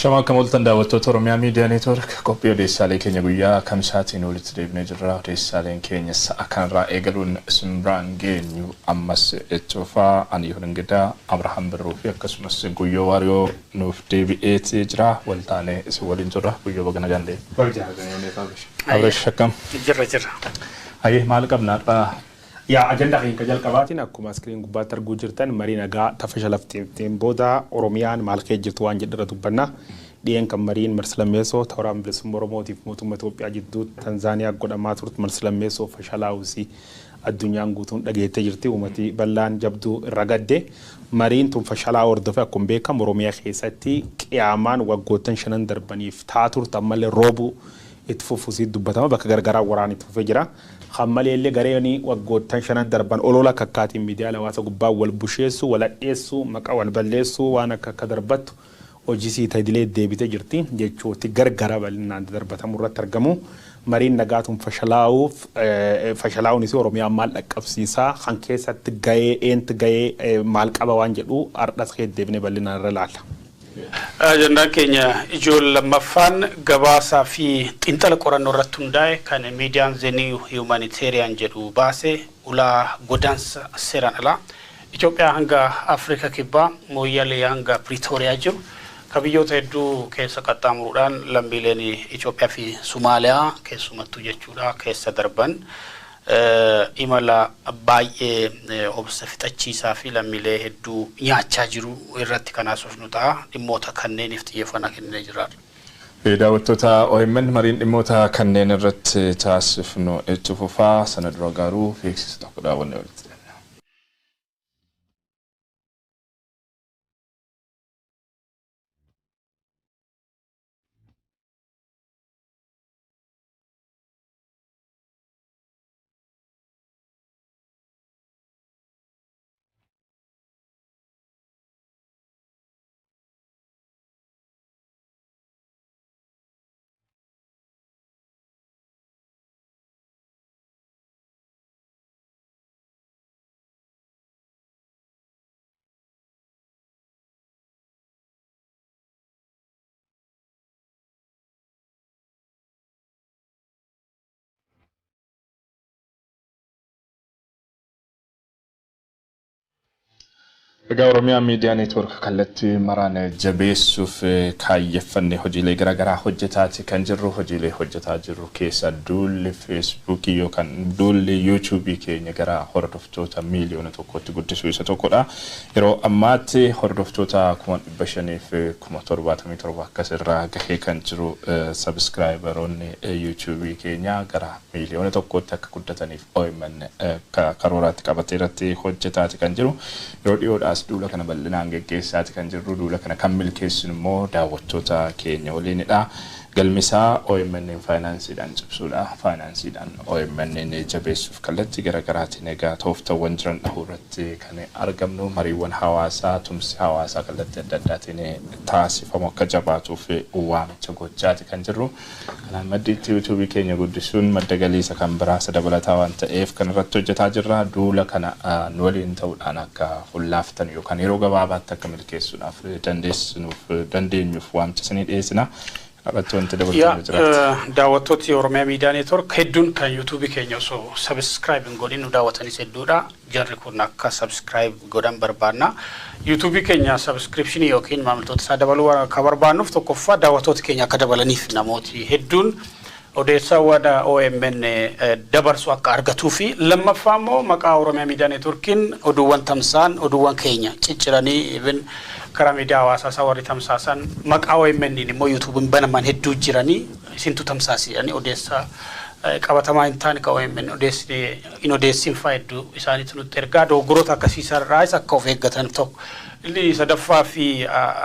Shama akkam ooltan daawwattoota Oromiyaa Miidiyaa Neetwoork qophii odeessaalee keenya guyyaa Kamisaatiin walitti deebinee jirra. Odeessaaleen keenya sa'a kanarraa eegaluun isin biraan geenyu ammas itti fufaa. Ani Yihuun Ingidaa, Abrahaam Birruu fi akkasumas Guyyoo Waariyoo nuuf deebi'eeti jira. Waltaanee isin waliin turra. Guyyoo baga nagaan deebi. Baga jaallatanii onnee Abrish. Abrish akkam? Jirra jirra. Hayyee maal qabna har'aa? Yaa ajandaa keenya kan jalqabaatiin akkuma iskiriin gubbaatti arguu jirtan marii nagaa tafa shalaftiin booda Oromiyaan maal kee jirtu waan jedhu irra dubbanna. Dhiyeen kan mariin marsi lammeessoo tooraan bilisummaa Oromootiif mootummaa Itoophiyaa jidduu Tanzaaniyaa godhamaa turte marsi lammeessoo fashalaa'uusi addunyaan guutuun dhageettee jirti. Uummati bal'aan jabduu irra gadde. Mariin tun fashalaa hordofe akkuma beekamu Oromiyaa keessatti qiyaamaan waggoottan shanan darbaniif taa turte ammallee roobuu itti fufusii dubbatama bakka gargaraa waraan itti fufee jira. Kan maleellee gareen waggoottan shanan darban olola kakkaatiin miidiyaalee hawaasa gubbaa wal busheessu, wal hadheessu, maqaa wal balleessu waan akka akka darbattu hojii sii ta'idilee deebitee jirti jechooti gargara bal'inaan darbatamu irratti argamu. Mariin nagaatuun fashalaa'uuf fashalaa'uunis Oromiyaan maal dhaqqabsiisaa kan keessatti gahee eent gahee maal qaba waan jedhu har'as deebinee bal'inaan irra ilaalla. Ajandaan keenya ijoon lammaffaan gabaasaa fi xiinxala qorannoo irratti hundaa'e kan miidiyaan The New Humanitarian jedhu baase ulaa godaansa seeraan alaa Itoophiyaa hanga Afrika Kibbaa Mooyyalee hanga Piriitooriyaa jiru kan biyyoota hedduu keessa qaxxaamuruudhaan lammiileen Itoophiyaa fi Somaaliyaa keessumattuu jechuudha keessa darban imala baay'ee obsa fixachiisaa fi lammiilee hedduu nyaachaa jiru irratti kan haasofnu ta'a dhimmoota kanneeniif xiyyeeffannaa kennee jira. Daawwattoota OMN mariin dhimmoota kanneen irratti taasifnu itti fufaa sana dura garuu beeksisa tokko daawwannee walitti deemna. Egaa Oromiyaa Miidiyaa Neetwoork kallattii maraan jabeessuuf kaayyeffanne hojiilee garaagaraa hojjetaati kan jirru. Hojiilee hojjetaa jirru keessa duulli Feesbuukii yookaan duulli Yuutuubii keenya gara hordoftoota 1,000,000tti guddisuu isa tokkodha. Yeroo ammaatti hordoftoota 577,000 akkasirraa gahee kan jiru sabiskiraayibaroonni Yuutuubii keenya gara 1,000,000tti akka guddataniif OMN karooraatti qabatee irratti hojjetaati kan jiru. Yeroo dhiyoodhaas duula kana bal'inaan geggeessaati kan jirru. Duula kana kan milkeessinu immoo daawwattoota keenya waliinidha. Galmi isaa OMN faayinaansiidhaan cimsuudha. Faayinaansiidhaan OMN jabeessuuf kallattii garaagaraatiin egaa tooftawwan jiran dhahuu irratti kan argamnu mariiwwan hawaasaa tumsi hawaasaa kallattii adda addaatiin taasifamu akka jabaatuuf waamicha gochaati kan jirru. Kanaan maddiitti yuutuubii keenya guddisuun madda galii isa kan biraa isa dabalataa waan ta'eef kan irratti hojjetaa jirra. Duula kana nu waliin ta'uudhaan akka fullaaftan yookaan yeroo gabaabaatti akka milkeessuudhaaf dandeessinuuf dandeenyuuf waamicha isinii dhiyeessina. Irratti wanti dabalatan jiraata. Daawwattooti Oromiyaa Miidiyaa Neetwoork hedduun kan yuutuubii keenya osoo sabiskiraayib hin godhin nu daawwatanis hedduudha. Jarri kun akka sabiskiraayib godhan barbaanna. Yuutuubii keenya sabiskiripshinii yookiin maamiltoota isaa dabaluu akka barbaannuuf tokkoffaa daawwattoota keenya akka dabalaniif namooti hedduun odeessaawwan OMN dabarsu akka argatuu fi lammaffaa immoo maqaa Oromiyaa Miidiyaa Neetwoorkiin oduuwwan tamsa'an oduuwwan keenya cicciranii even karaa miidiyaa hawaasaa isaa warri tamsaasan maqaa OMN immoo yuutuubiin banaman hedduu jiranii isintu tamsaasanii odeessaa qabatamaa hin taane kan OMN odeessine hin odeessin fa'aa hedduu isaaniitu nutti ergaa dogoggoroota akkasiisarraas akka of eeggatan tokko. Inni sadaffaa fi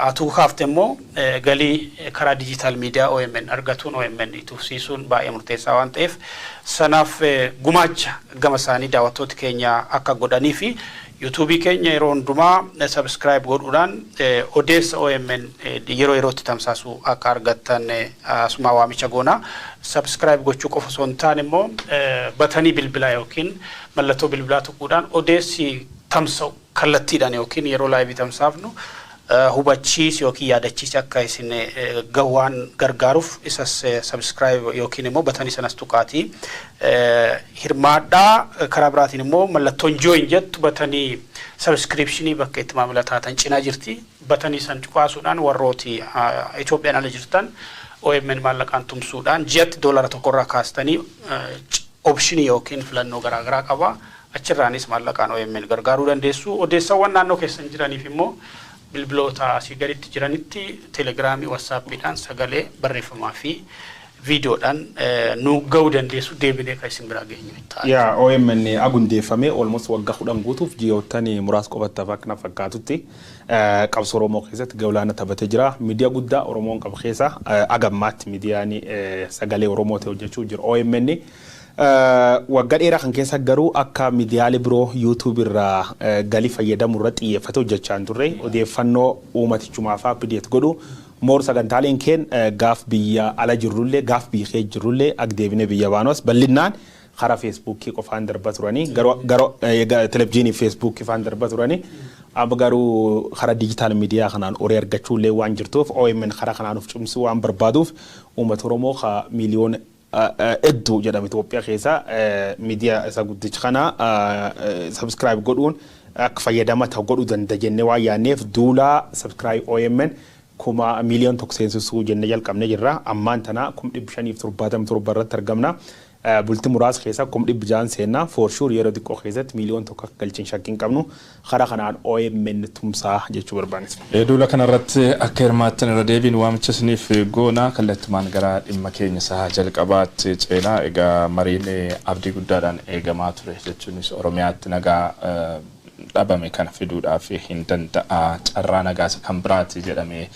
atuu kaafte immoo galii karaa diijitaal miidiyaa OMN argatuun OMN itti baay'ee murteessaa waan ta'eef sanaaf gumaacha gama isaanii daawwattoota keenya akka godhanii fi yuutuubii keenya yeroo hundumaa sabiskiraayib godhuudhaan odeessa OMN yeroo yerootti tamsaasu akka argattan asuma waamicha goona. Sabiskiraayib gochuu qofa osoo hin taane immoo batanii bilbilaa yookiin mallattoo bilbilaa tuquudhaan odeessi tamsa'u kallattiidhaan yookiin yeroo laayivii tamsaafnu Hubachiis yookiin yaadachiisi akka isin gahu waan gargaaruuf isas subscribe yookiin immoo buttonii sanas tuqaatii hirmaadhaa. Karaa biraatiin immoo mallattoon join jettu buttonii subscriptionii bakka itti maamila taatan cinaa jirti. Buttonii san cuqaasuudhaan warrooti Itoophiyaan ala jirtan OMN maallaqaan tumsuudhaan ji'atti $1 irraa kaastanii optionii yookiin filannoo garaagaraa qaba. Achirraanis maallaqaan OMN gargaaruu dandeessu. Odeessawwan naannoo keessan jiraniif immoo bilbiloota asii gaditti jiranitti Telegramii, WhatsAppiidhaan sagalee, barreeffamaa fi viidiyoodhaan nu ga'uu dandeessu, deebinee kan isin biraa geenyu ta'a. Yaa, OMN agundeeffamee almost waggaa 10 guutuuf ji'oottan muraasa qofatti akka fakkaatutti qabsoo Oromoo keessatti gahee taphatee jira. Miidiyaa guddaa Oromoon qabu keessa agammaatti miidiyaan sagalee Oromoo ta'e hojjechuu jira OMN. Waggaa dheeraa kan keessa garuu akka miidiyaalee biroo YouTube irraa galii fayyadamu irratti xiyyeeffate hojjechaa hin turre. Odeeffannoo uummatichumaaf update godhu moor sagantaaleen keen gaaf biyya ala jirrullee, gaaf biyya keessa jirrullee, akka deebinee biyya baanos bal'inaan karaa Facebookii qofaan darba turanii, garuu televezyiinii Facebookii faan darba turanii. Amma garuu karaa digital media kanaan horii argachuullee waan jirtuuf, OMN karaa kanaan of cimsuu waan barbaaduuf, uummata Oromoo ka miiliyoona hedduu jedhama Itoophiyaa keessa miidiyaa isa guddicha kana subscribe godhuun akka fayyadama ta'u godhuu danda'a jennee waan yaadneef, duulaa subscribe OMN 1,000,000 seensisuu jennee jalqabnee jirra. Ammaan tana 577,000 irratti argamna. Bultii muraasa keessa 600,000 seennaa. For sure yeroo xiqqoo keessatti 1,000,000 akka galchin shakkii hin qabnu. Karaa kanaan OMN tumsaa jechuu barbaannis. Duula kanarratti akka hirmaattan irra deebiin waamicha isiniif goona. Kallattumaan gara dhimma keenya isaa jalqabaatti ceenaa. Egaa mariin abdii guddaadhaan eegamaa ture, jechuunis Oromiyaatti nagaa dhabame kana fiduudhaaf hin danda'a, carraa nagaa isa kan biraati jedhamee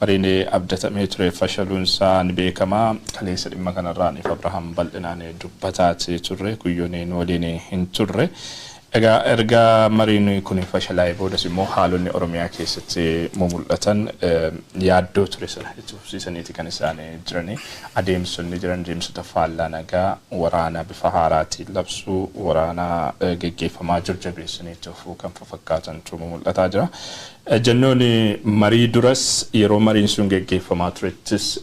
mariin abdatamee ture fashaluunsaa ni beekama. Kaleessa dhimma kanarraan if Abrahaam bal'inaan dubbataati turre, guyyoon nu waliin hin turre. Egaa erga mariin kun fashalaa'ee boodas immoo haalonni Oromiyaa keessatti mul'atan yaaddoo ture sana itti fufsiisaniiti kan isaan jiranii. Adeemsonni jiran adeemsota faallaa nagaa, waraana bifa haaraatiin labsuu, waraana geggeeffamaa jiru jabeessanii itti fufuu kan fakkaatantu mul'ataa jira. Ejjennoon marii duras, yeroo mariin sun geggeeffamaa turettis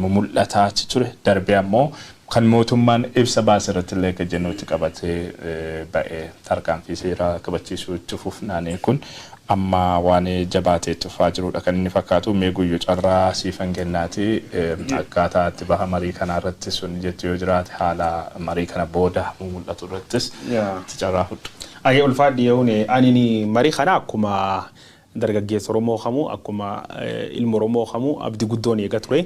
mul'ataa ture, darbee ammoo kan mootummaan ibsa baase irratti illee akka ejjennootti qabatee ba'ee tarkaanfii seeraa kabachiisuu itti fufnaanii kun amma waan jabaatee itti fufaa jirudha kan inni fakkaatu. Mee Guyyuu, carraa siifan kennaati, akkaataa itti baha marii kanaa irratti sun jettu yoo jiraate, haala marii kana booda mul'atu irrattis itti carraa fudhu. Ayee, ulfaadhi. Yoon ani marii kana akkuma dargaggeessa Oromoo kamuu, akkuma ilma Oromoo kamuu abdii guddoon eega ture.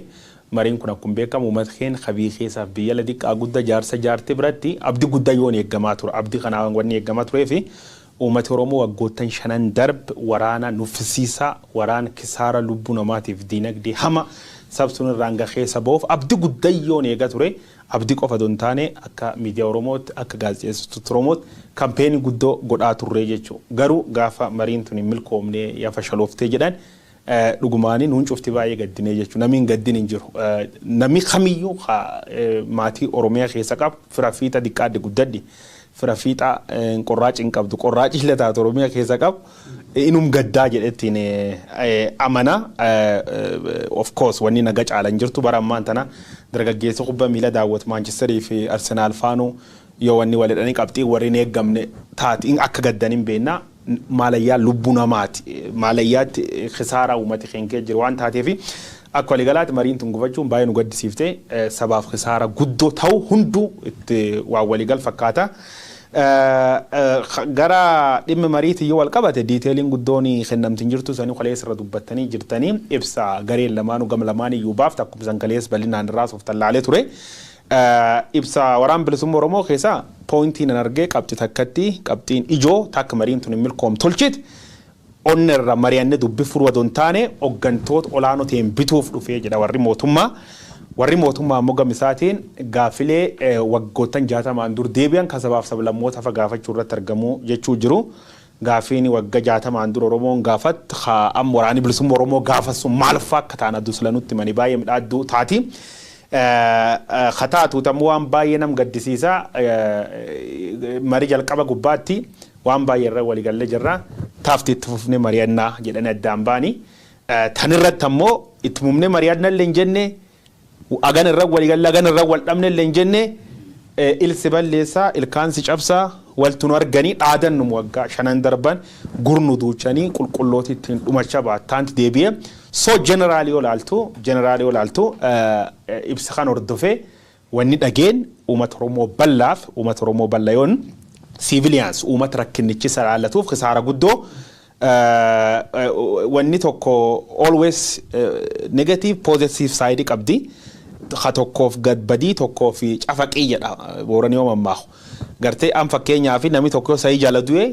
Mariin kun akkuma beekamu uummata keenya kabii keessaaf biyya la xiqqaa guddaa, jaarsa jaartii biratti abdii guddaa yoon eeggamaa ture. Abdii kanaa wanni eeggamaa turee fi uummati Oromoo waggoottan shanan darbe waraana nuffisiisaa, waraana kisaara lubbuu namaatiif diinagdee hama sabsuun irraan keessa ba'uuf abdii guddaa yoon eega ture. Abdii qofa osoo hin taane, akka miidiyaa Oromootti, akka gaazexeessitoota Oromootti campaignii guddoo godhaa turre jechuudha. Garuu gaafa mariin tun hin milkoomne, yaa fashalooftee jedhan, dhugumaanii nuun cufti baay'ee gaddinee jechuudha. Namni hin gaddin hin jiru. Namni kamiyyuu maatii Oromiyaa keessa qabu, fira fiixa xiqqaadde guddaddi, fira fiixa qorraaci hin qabdu, qorraaci illee taatu Oromiyaa keessa qabu inum gaddaa jedhettiin amana. Of course wanni naga caalan jirtu. Bara ammaan tana dargaggeessa kubbaa miila daawwatu Maanchisterii fi Arsenaal faanuu yoo wanni walidhanii qabxii warri hin eeggamne taati akka gaddan hin beekna. Maalayyaa lubbuu namaati. Maalayyaatti kisaaraa uummati keenya jiru waan taateef, akka waliigalaatti mariin tun gufachuun baay'ee nu gaddisiiftee, sabaaf kisaara guddoo ta'u hunduu itti waan waliigal fakkaata. Gara dhimma mariitii yoo wal qabate, detailiin guddoon kennamtiin jirtu sanii kaleessa irra dubbattanii jirtanii. Ibsa gareen lamaanuu gama lamaan iyyuu baafta akkuma san kaleessa bal'inaan irraa of tallaalee ture. Ibsa Waraan Bilisummaa Oromoo keessaa pointiin an argee qabxi takkatti, qabxiin ijoo takka, mariin tun hin milkoom tolchite onna irra mari'annee dubbi furuu odoo hin taane hooggantoota olaanoo ta'een bituuf dhufee jedha warri mootummaa. Warri mootummaa ammoo gama isaatiin gaaffilee waggoottan 60n dur deebi'an kan sabaaf sablammoota hafa gaafachuu irratti argamu jechuu jiru. Gaaffiin wagga 60n dur Oromoon gaafat amma Waraanni Bilisummaa Oromoo gaafas maal fa'aa akka ta'an addu silanutti mani baay'ee midhaadduu taati. Kataatu tammoo waan baay'ee nam gaddisiisa, marii jalqaba gubbaatti waan baay'ee irra waliigallee jirra. Taafti itti fufnee mari'annaa jedhanii addaan baanii. Tanirratti ammoo itti mumnee mari'annallee hin jenne, agan irra waliigalla, agan irra wal dhabnellee hin jenne. Ilsi balleessaa ilkaansi cabsaa waltu nu arganii dhaadannu waggaa 5 darban gurnu duuchanii qulqullooti ittiin dhumacha baattaanti deebi'e. So generally yoo laaltu, ibsa kan hordofee wanni dhageen uummata Oromoo bal'aaf, uummata Oromoo bal'a yoon civilians, uummata rakkinnichi salaallatuuf kisaara guddoo. Wanni tokko always negative positive side qabdi. Ha tokkoof gadbadii tokkoof cafaqii jedha Booranii yoo mammaaku. Gartee an fakkeenyaaf namni tokko sayii jala du'e,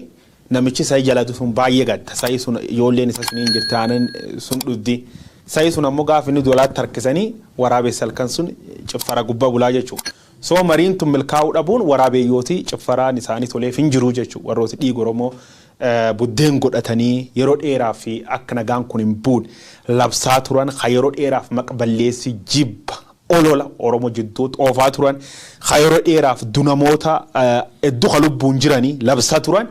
namichi sayii jala du'e sun baay'ee gadda. Sayii sun ijoolleen isa sun hin jirti, aanan sun dhugdi. Sayii sun ammoo gaafa inni dolaatti harkisanii waraabessa halkan sun ciffara gubbaa bulaa jechuudha. So mariin tun milkaa'uu dhabuun waraabeyyootii ciffaraan isaanii toleef hin jiru jechuudha. Warrooti dhiiga Oromoo buddeen godhatanii yeroo dheeraaf fi akka nagaan kun hin buune labsaa turan, ka yeroo dheeraaf maqballeessi jibba olola Oromoo jidduutti oofaa turan, ka yeroo dheeraaf dunamoota hedduu ka lubbuun jiranii labsaa turan,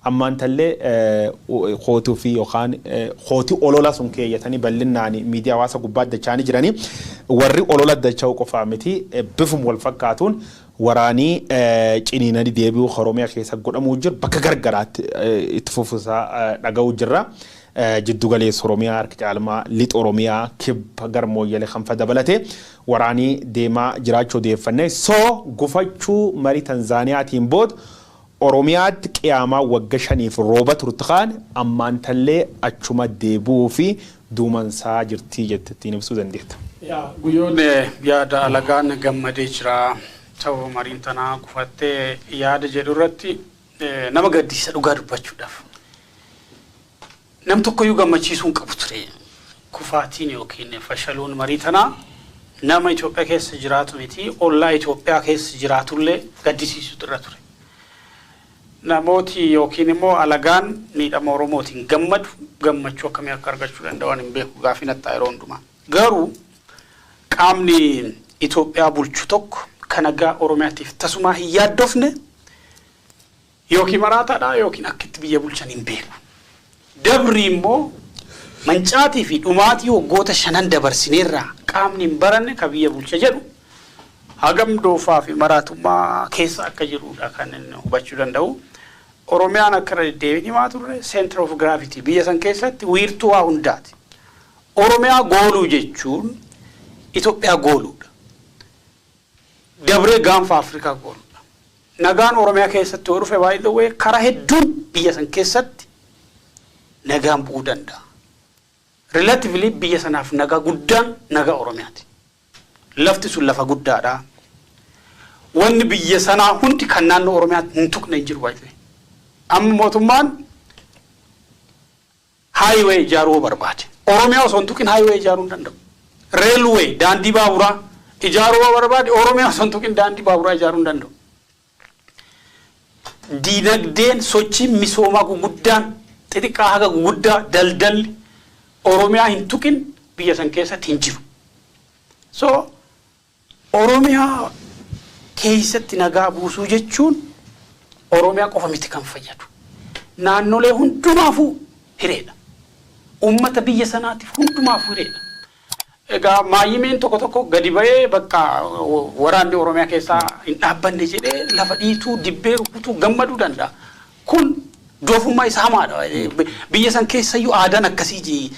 ammaan tallee kootuu fi yookaan kootii olola sun keeyyatanii bal'inaan miidiyaa hawaasa gubbaa dachaanii jiranii. Warri olola dacha'uu qofaa miti, bifuma wal fakkaatuun waraanii ciniinanii deebi'uu Oromiyaa keessa godhamuu jiru bakka gargaraatti itti fufusaa dhaga'uu jirra. Jiddu galeessa Oromiyaa, harka caalmaa lixa Oromiyaa, kibba garmooyyalee kan fa dabalatee waraanii deemaa jiraachuu odeeffanne. So gufachuu marii Tanzaaniyaatiin booda Oromiyaatti qiyaamaa wagga 5f rooba turte kaan ammaan tallee achuma deebi'uu fi duumansaa jirtii jettettiin ibsuu dandeetta. Guyyoon yaada alagaan gammadee jira sababa mariin tanaa gufattee yaada jedhu irratti nama gaddisiisa dhugaa dubbachuudhaaf. Nam tokkoyyuu gammachiisuu hin qabu ture. Kufaatiin yookiin fashaluun marii tanaa nama Itoophiyaa keessa jiraatu miti, ollaa Itoophiyaa keessa jiraatullee gaddisiisutu irra ture. Namooti yookiin immoo alagaan miidhama Oromootiin gammadu gammachuu akkamii akka argachuu danda'an hin beeku, gaafii nattaa yeroo hundumaa. Garuu qaamni Itoophiyaa bulchu tokko kan nagaa Oromiyaatiif tasumaa hin yaaddofne yookiin maraataadha yookiin akka itti biyya bulchan hin beeku. Dabri immoo mancaatii fi dhumaatii waggoota 5 dabarsineerraa qaamni hin baranne ka biyya bulcha jedhu hagam doofaa fi maraatummaa keessa akka jirudha kan inni hubachuu danda'u. Oromiyaan akka irra deddeebiin himaa turre center of gravity biyya san keessatti wiirtuu waa hundaati. Oromiyaa gooluu jechuun Itoophiyaa gooluudha. Dabree gaanfa Afrikaa gooluudha. Nagaan Oromiyaa keessatti yoo dhufe, by the way, karaa hedduun biyya san keessatti nagaan bu'uu danda'a. Relatively biyya sanaaf nagaa guddaan nagaa Oromiyaati. Lafti sun lafa guddaadha. Wanni biyya sanaa hundi kan naannoo Oromiyaatti hin tuqne hin jiru baay'ee. Amma mootummaan highway ijaaruu barbaade. Oromiyaa osoo hin tuqin highway ijaaruu hin danda'u. Railway, daandii baaburaa ijaaruu barbaade, Oromiyaa osoo hin tuqin daandii baaburaa ijaaruu hin danda'u. Diinagdeen sochiin misoomaa guguddaan xixiqqaa haga guguddaa daldalli Oromiyaa hin tuqin biyya san keessatti hin jiru. So Oromiyaa keessatti nagaa buusuu jechuun Oromiyaa qofa miti kan fayyadu. Naannolee hundumaafuu hireedha. Uummata biyya sanaatiif hundumaafuu hireedha. Egaa maayyimeen tokko tokko gadi ba'ee bakka waraanni Oromiyaa keessaa hin dhaabbanne jedhee lafa dhiituu, dibbee rukutuu gammaduu danda'a. Kun doofummaa isa hamaadha. Biyya san keessayyuu aadaan akkasii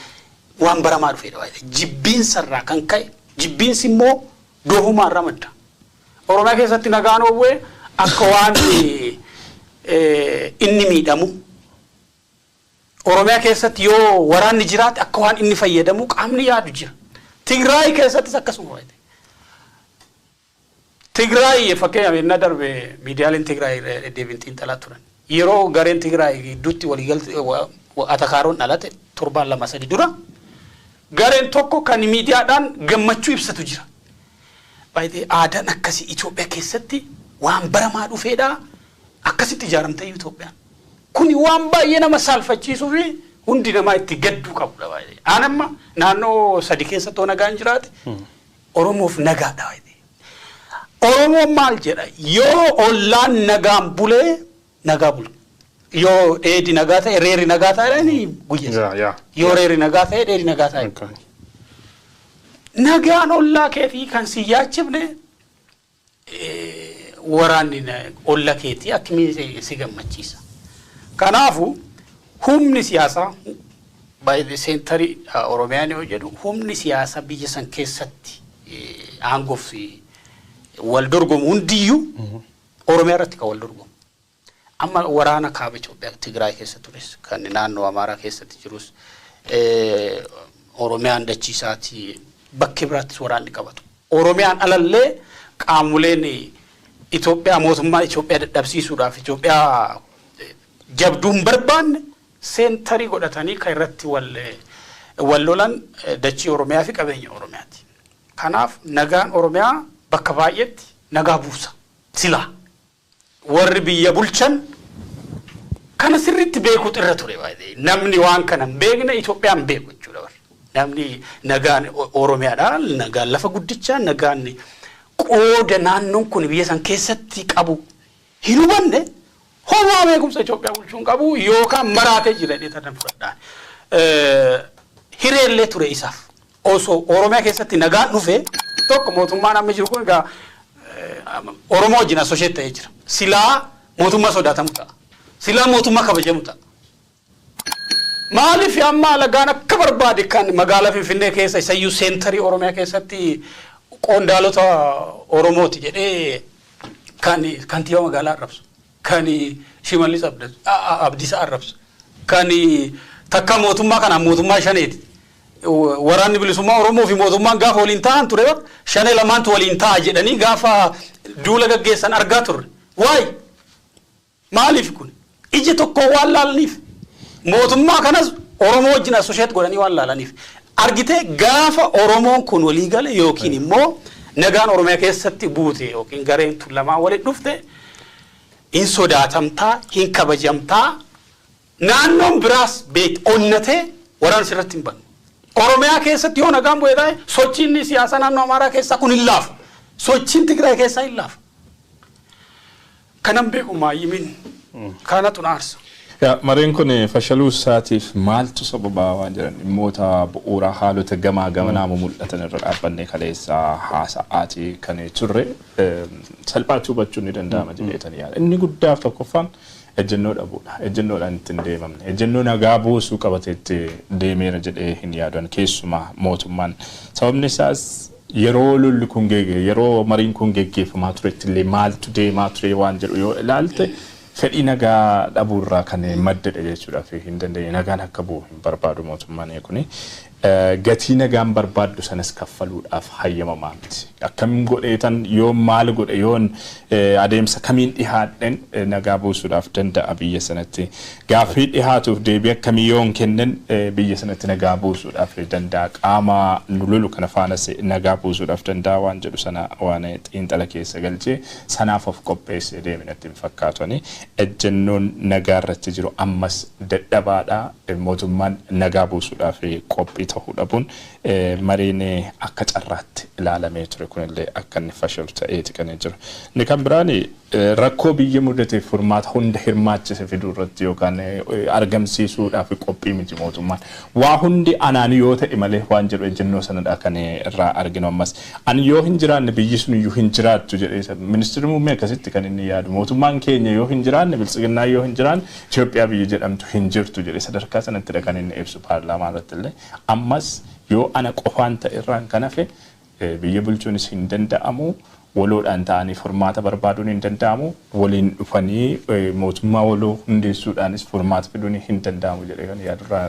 waan baramaa dhufedha. Jibbiinsarraa kan ka'e, jibbiinsi immoo doofummaa irraa madda. Oromiyaa keessatti nagaan oowwee akka waan inni miidhamu, Oromiyaa keessatti yoo waraanni jiraate akka waan inni fayyadamu qaamni yaadu jira. Tigraay keessattis akkasuma. Tigraay fakkeenyaaf inni darbe miidiyaaleen Tigraay deddeebiin xiinxalaa turan. Yeroo gareen Tigraay gidduutti waliigaltee atakaaroon dhalate torbaan 2 3 dura gareen tokko kan miidiyaadhaan gammachuu ibsatu jira. Baay'ee aadaan akkasii Itoophiyaa keessatti waan baramaa dhufeedha. Akkasitti ijaaramte Itoophiyaan. Kuni waan baay'ee nama saalfachiisuu fi hundi namaa itti gadduu qabudha baay'ee. Aan amma naannoo sadi keessatti yoo nagaan jiraate Oromoof nagaadha baay'ee. Oromoon maal jedha? Yoo ollaan nagaan bulee nagaa bula. Yoo dheedi nagaa ta'e reerri nagaa ta'e ni guyyasa. Yoo reerri nagaa ta'e dheedi nagaa ta'e. Nagaan ollaa keetii kan si yaachifne waraanni olla keetii akkamiin si gammachiisa. Kanaafu humni siyaasaa baay'ee centerii Oromiyaan yoo jedhu, humni siyaasaa biyya san keessatti aangoof wal dorgomu hundiyyuu Oromiyaa irratti kan wal dorgomu. Amma waraana kaaba Itoophiyaa Tigraay keessa tures, kan naannoo Amaaraa keessatti jirus, Oromiyaan dachiisaati bakkee biraattis waraanni qabatu. Oromiyaan alallee qaamoleen Itoophiyaa mootummaa Itoophiyaa dadhabsiisuudhaaf Itoophiyaa jabduu hin barbaanne centerii godhatanii kan irratti wal lolan dachii Oromiyaa fi qabeenya Oromiyaati. Kanaaf nagaan Oromiyaa bakka baay'eetti nagaa buusa. Silaa warri biyya bulchan kana sirriitti beekuutu irra ture baay'ee. Namni waan kana hin beekne Itoophiyaa hin beeku jechuudha warri. Namni nagaan Oromiyaadha, nagaan lafa guddichaa, nagaan qooda naannoon kun biyya san keessatti qabu hin hubanne homaa beekumsa Itoophiyaa bulchuu hin qabu yookaan maraatee jira jedhee tanan fudhadhaan. Hireellee ture isaaf. Osoo Oromiyaa keessatti nagaan dhufe, tokko mootummaan amma jiru kun egaa Oromoo wajjin associate ta'ee jira. Silaa mootummaa sodaatamu ta'a. Silaa mootummaa kabajamu ta'a. Maaliif amma alagaan akka barbaade kan magaalaa Finfinnee keessa, isayyuu centerii Oromiyaa keessatti, qondaalota Oromooti jedhee kan kantiibaa magaalaa arrabsu, kan Shimallis Abdiisaa arrabsu, kan takka mootummaa kanaan mootummaa shaneeti. Waraanni bilisummaa Oromoo fi mootummaan gaafa waliin ta'an ture, shanee lamaantu waliin ta'a jedhanii gaafa duula gaggeessan argaa turre. Waay! Maaliif kun? Ija tokko waan laalaniif. Mootummaa kanas Oromoo wajjin associate godhanii waan laalaniif. Argitee, gaafa Oromoon kun walii gale yookiin immoo nagaan Oromiyaa keessatti buute yookiin gareen tun lamaan walitti dhufte, hin sodaatamtaa, hin kabajamtaa, naannoon biraas beek onnatee waraana sirratti hin banu. Oromiyaa keessatti yoo nagaan bu'e ta'e, sochiin siyaasaa naannoo Amaaraa keessaa kun hin laafu. Sochiin Tigraay keessaa hin laafu. Kanan beeku maayimin kanatu na aarsa. Mareen kun fashaluu isaatiif maaltu sababaa waan jedhan dhimmoota bu'uuraa haalota gamaa gamanaa mul'atan irra dhaabbannee kaleessa haasa'aatii kan turre salphaatti hubachuun ni danda'ama jedheetanii yaada. Inni guddaaf tokkoffaan ejjennoo dhabuudha. Ejjennoodhaan ittiin deemamne. Ejjennoo nagaa buusuu qabatee itti deemeera jedhee hin yaadan keessumaa mootummaan. Sababni isaas yeroo lolli kun yeroo mariin kun geggeeffamaa turetti illee maaltu deemaa ture waan jedhu yoo ilaalte, fedhii nagaa dhabuurraa kan maddedha jechuudhaaf hin dandeenye. Nagaan akka bu'u hin barbaadu mootummaan kuni. Gatii nagaan barbaaddu sanas kaffaluudhaaf hayyamamaa miti. Akkam godheetan, yoo maal godhe, yoon adeemsa kamiin dhihaadhen nagaa buusuudhaaf danda'a biyya sanatti? Gaaffii dhihaatuuf deebii akkamii yoon kennan biyya sanatti nagaa buusuudhaaf danda'a? Qaama nu lolu kana faanas nagaa buusuudhaaf danda'a waan jedhu sana waan xiinxala keessa galchee sanaaf of qopheessee deeme natti hin fakkaatani. Ejjennoon nagaa irratti jiru ammas dadhabaadha. Mootummaan nagaa buusuudhaaf qophii ta'uu dhabuun mariin akka carraatti ilaalamee ture kunillee akka inni fashalu ta'eeti kan jiru. Inni kan biraan rakkoo biyya mudateef furmaata hunda hirmaachise fiduu irratti yookaan argamsiisuudhaaf qophii miti mootummaan. Waa hundi anaan yoo ta'e malee waan jedhu ejjennoo sanadha kan irraa arginu ammas. Ani yoo hin jiraanne biyyi sun iyyuu hin jiraattu jedhee ministeerri muummee akkasitti kan inni yaadu. Mootummaan keenya yoo hin jiraanne, biltsiginnaa yoo hin jiraanne, Itoophiyaa biyya jedhamtu hin jirtu jedhee sadarkaa sanattidha kan inni ibsu paarlaamaa irratti illee. Ammas yoo ana qofaan ta'e irraan kan hafe biyya bulchuunis hin danda'amu. Waloodhaan ta'anii furmaata barbaaduun hin danda'amu. Waliin dhufanii mootummaa waloo hundeessuudhaanis furmaata fiduun hin danda'amu jedhee kan yaadurraa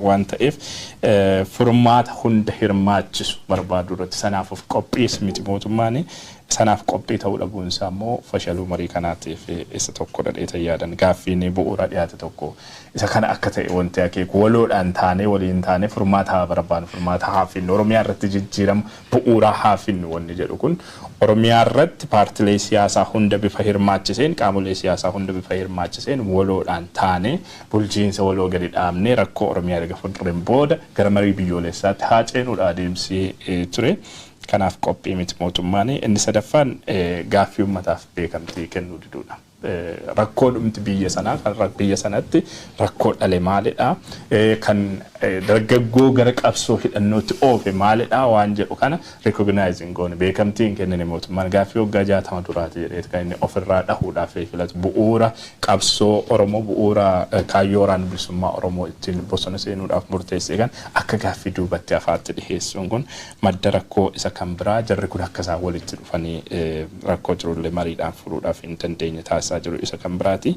waan ta'eef, furmaata hunda hirmaachisu barbaaduu irratti sanaaf of qophiis miti mootummaan. Sanaaf qophii ta'uu dhabuun isaa immoo fashaluu marii kanaatiif isa tokko dhadheetan yaadan. Gaaffiin bu'uura dhiyaate tokko isa kana akka ta'e wanti akeeku, waloodhaan taanee, waliin taanee furmaata haa barbaannu, furmaata haa finnu, Oromiyaa irratti jijjiirama bu'uuraa haa finnu wanni jedhu kun, Oromiyaa irratti paartilee siyaasaa hunda bifa hirmaachiseen, qaamolee siyaasaa hunda bifa hirmaachiseen, waloodhaan taanee bulchiinsa waloo gadi dhaabnee rakkoo Oromiyaa erga furreen booda gara marii biyyoolessaatti haa ceenuudha adeemsi ture. Kanaaf qophii miti mootummaan. Inni sadaffaan gaaffii uummataaf beekamtii kennuu diduudha. Rakkoo dhumti biyya sanaa kan biyya sanatti rakkoo dhale maalidha, kan dargaggoo gara qabsoo hidhannootti oofe maalidha waan jedhu kana recognizing goone, beekamtii hin kennine. Mootummaan gaaffii waggaa 60 duraati jedhee kan inni ofirraa dhahuudhaaf filatu, bu'uura qabsoo Oromoo, bu'uura kaayyoo waraana bilisummaa Oromoo ittiin bosona seenuudhaaf murteesse kan akka gaaffii duubatti hafaatti dhiheessuun kun madda rakkoo isa kan biraa, jarri kun akka isaan walitti dhufanii rakkoo jirullee mariidhaan furuudhaaf hin dandeenye taasisaa jiru isa kan biraati.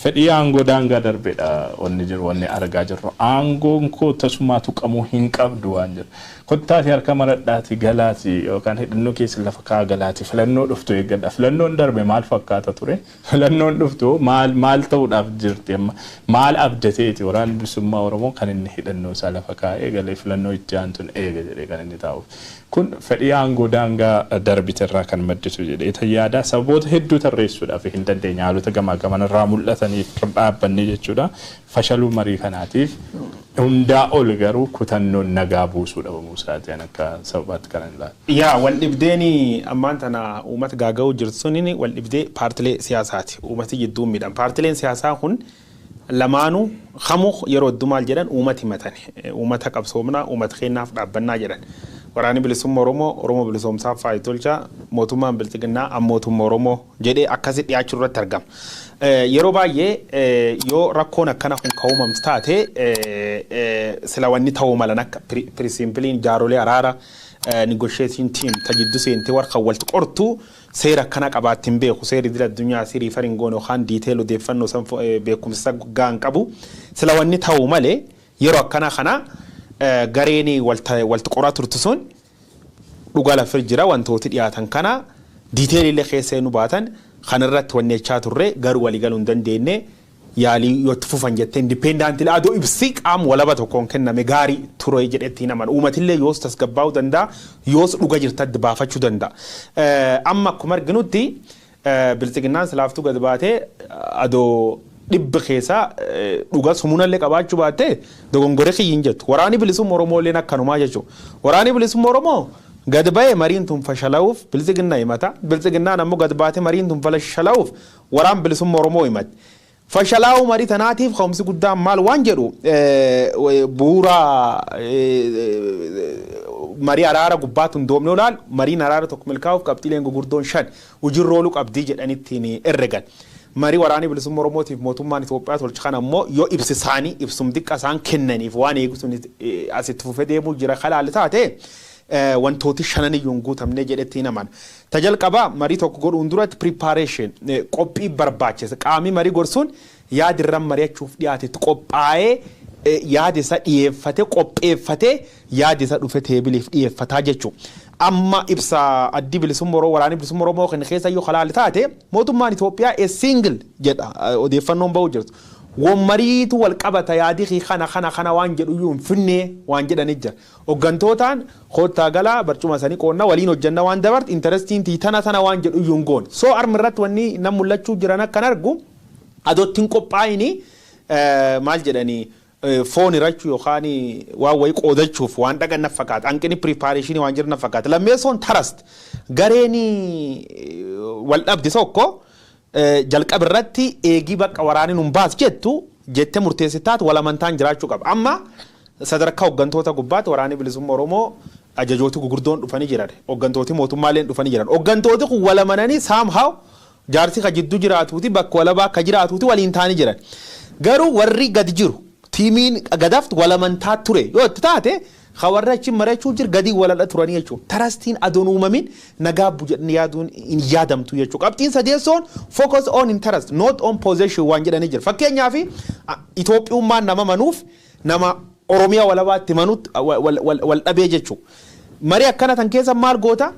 Fedhii aangoo daangaa darbeedha wanni jiru, wanni argaa jirru. Aangoon koo tasumaa tuqamuu hin qabdu waan jiru. Kottaati harka maradhaati galaati yookaan hidhannoo keessa lafa kaa galaati, filannoo dhuftu eeggadha. Filannoon darbe maal fakkaata ture? Filannoon dhuftu maal maal ta'uudhaaf jirti amma? Maal abdateeti waraanni bilisummaa Oromoo kan inni hidhannoo isaa lafa kaa'ee galee filannoo itti aantuun eega jedhee kan inni taa'uuf? Kun fedhii aangoo daangaa darbite irraa kan madditu jedhee yaada. Sababoota hedduu tarreessuudhaaf hin dandeenya, haalota gamaa gamanarraa mul'ataniif dhaabbannee jechuudha. Fashaluu marii kanaatiif hundaa ol garuu kutannoon nagaa buusuu dhabamuu isaatiin akka sababaatti kan ilaalu. Yaa, wal dhibdeen ammaan tana uummata gaaga'uu jirtu suniin wal dhibdee paartilee siyaasaati. Uummati jidduu miidhan. Paartileen siyaasaa kun lamaanuu kamuu yeroo hedduu maal jedhan? Uummati himatan. Uummata qabsoomnaa, uummata keenyaaf dhaabbannaa jedhan. Waraanni bilisummaa Oromoo Oromoo bilisoomsaaf faayidaa tolchaa, mootummaan bilxiginnaa mootummaa Oromoo jedhee akkasi dhiyaachuu irratti argama. Yeroo baay'ee yoo rakkoon akkana kun ka'uumamtu taate, sila wanni ta'uu malan akka principleiin jaarolee araara, negotiation team ta jiddu seentee warra walitti qortu, seera akkana qabaatti hin beeku, seerri idil addunyaa sirii farin goone yookaan detail odeeffannoo san beekumsa gahaan qabu. Sila wanni ta'uu malee yeroo akkana kana gareen walitti qoraa turtu sun dhugaa lafa jira, wantooti dhiyaatan kana detail illee keessa nu baatan kanarratti wanni jechaa turre garuu walii galuu hin dandeenye, yaalii yoo itti fufan jettee independently adoo ibsi qaama walaba tokkoon kenname gaarii ture jedhetti naman, uummatillee yoos tasgabbaa'uu danda'a, yoos dhuga jirtatti baafachuu danda'a. Amma akkuma arginutti bilxiginnaan silaaftuu gad baatee adoo dhibba keessaa dhuga sumunallee qabaachuu baattee dogongoree kiyyiin jettu. Waraanni bilisummaa Oromoo illeen akkanumaa jechuudha. Waraanni bilisummaa Oromoo gad ba'ee mariin tun fashala'uuf bilxiginnaa himata. Bilxiginnaan ammoo gad baatee mariin tun fashala'uuf waraan bilisummaa Oromoo himata. Fashalaa'uu marii tanaatiif ka'umsi guddaan maal waan jedhu, bu'uura marii araara gubbaatti hundoofne olaal mariin araara tokko milkaa'uuf qabxiileen gurguddoon shan hojiirra ooluu qabdii jedhanittiin herregan. Marii waraanni bilisummaa Oromootiif mootummaan Itoophiyaa tolche kana ammoo yoo ibsi isaanii ibsum xiqqa isaan kennaniif waan eegu sun asitti fufee deemuu jira kalaali taate, wantooti shanan iyyuu hin guutamne jedhetti naman. Ta jalqabaa, marii tokko godhuun duratti preparation, qophii barbaachisa. Qaamni marii gorsuun yaadirran mari'achuuf dhiyaatetti qophaa'ee, yaada isa dhiyeeffate qopheeffatee, yaada isa dhufe tableiif dhiyeeffataa jechuudha. Amma ibsa addi bilisummaa Oromoo, waraanni bilisummaa Oromoo kan keessa iyyuu kalaali taate, mootummaan Itoophiyaa a single jedha odeeffannoon bahu jirtu. Wammariitu wal qabata, yaadii kana kana kana waan jedhu iyyuu hin finnee waan jedhanii jira. Hoggantootaan koottaa galaa, barcuma sanii qoonnaa, waliin hojjanna, waan dabarte interestiin tana tana waan jedhu iyyuu hin goone. So armi irratti wanni nam mul'achuu jiran akkan argu adootti hin qophaa'ini maal jedhanii foon hirachuu yookaan waan wayii qoodachuuf waan dhaqan na fakkaata. Hanqinni preparation waan jiru na fakkaata. Lammeessoon trust, gareen wal dhabde tokko jalqaba irratti eegii bakka waraanni nun baas jettu jettee murteessitaatu wal amantaan jiraachuu qaba. Amma sadarkaa hooggantoota gubbaatti waraanni bilisummaa Oromoo ajajooti gugurdoon dhufanii jiran. Hooggantooti mootummaaleen dhufanii jiran. Hooggantooti kun wal amananii somehow jaarsi ka jidduu jiraatuuti bakka walabaa akka jiraatuuti waliin taanii jiran. Garuu warri gadi jiru, teamiin gadaftu wal amantaa ture yoo itti taate, ka warri achi mari'achuu jiru gadi waladha turanii jechuudha. Trustiin adoon uumamin nagaa jedhanii yaaduun hin yaadamtu jechuudha. Qabxiin sadeessoon focus on interest, not on possession waan jedhanii jira. Fakkeenyaaf Itoophiyummaan nama manuuf nama Oromiyaa walabaatti manuutti wal dhabee jechuudha. Marii akkana tan keessa maal goota?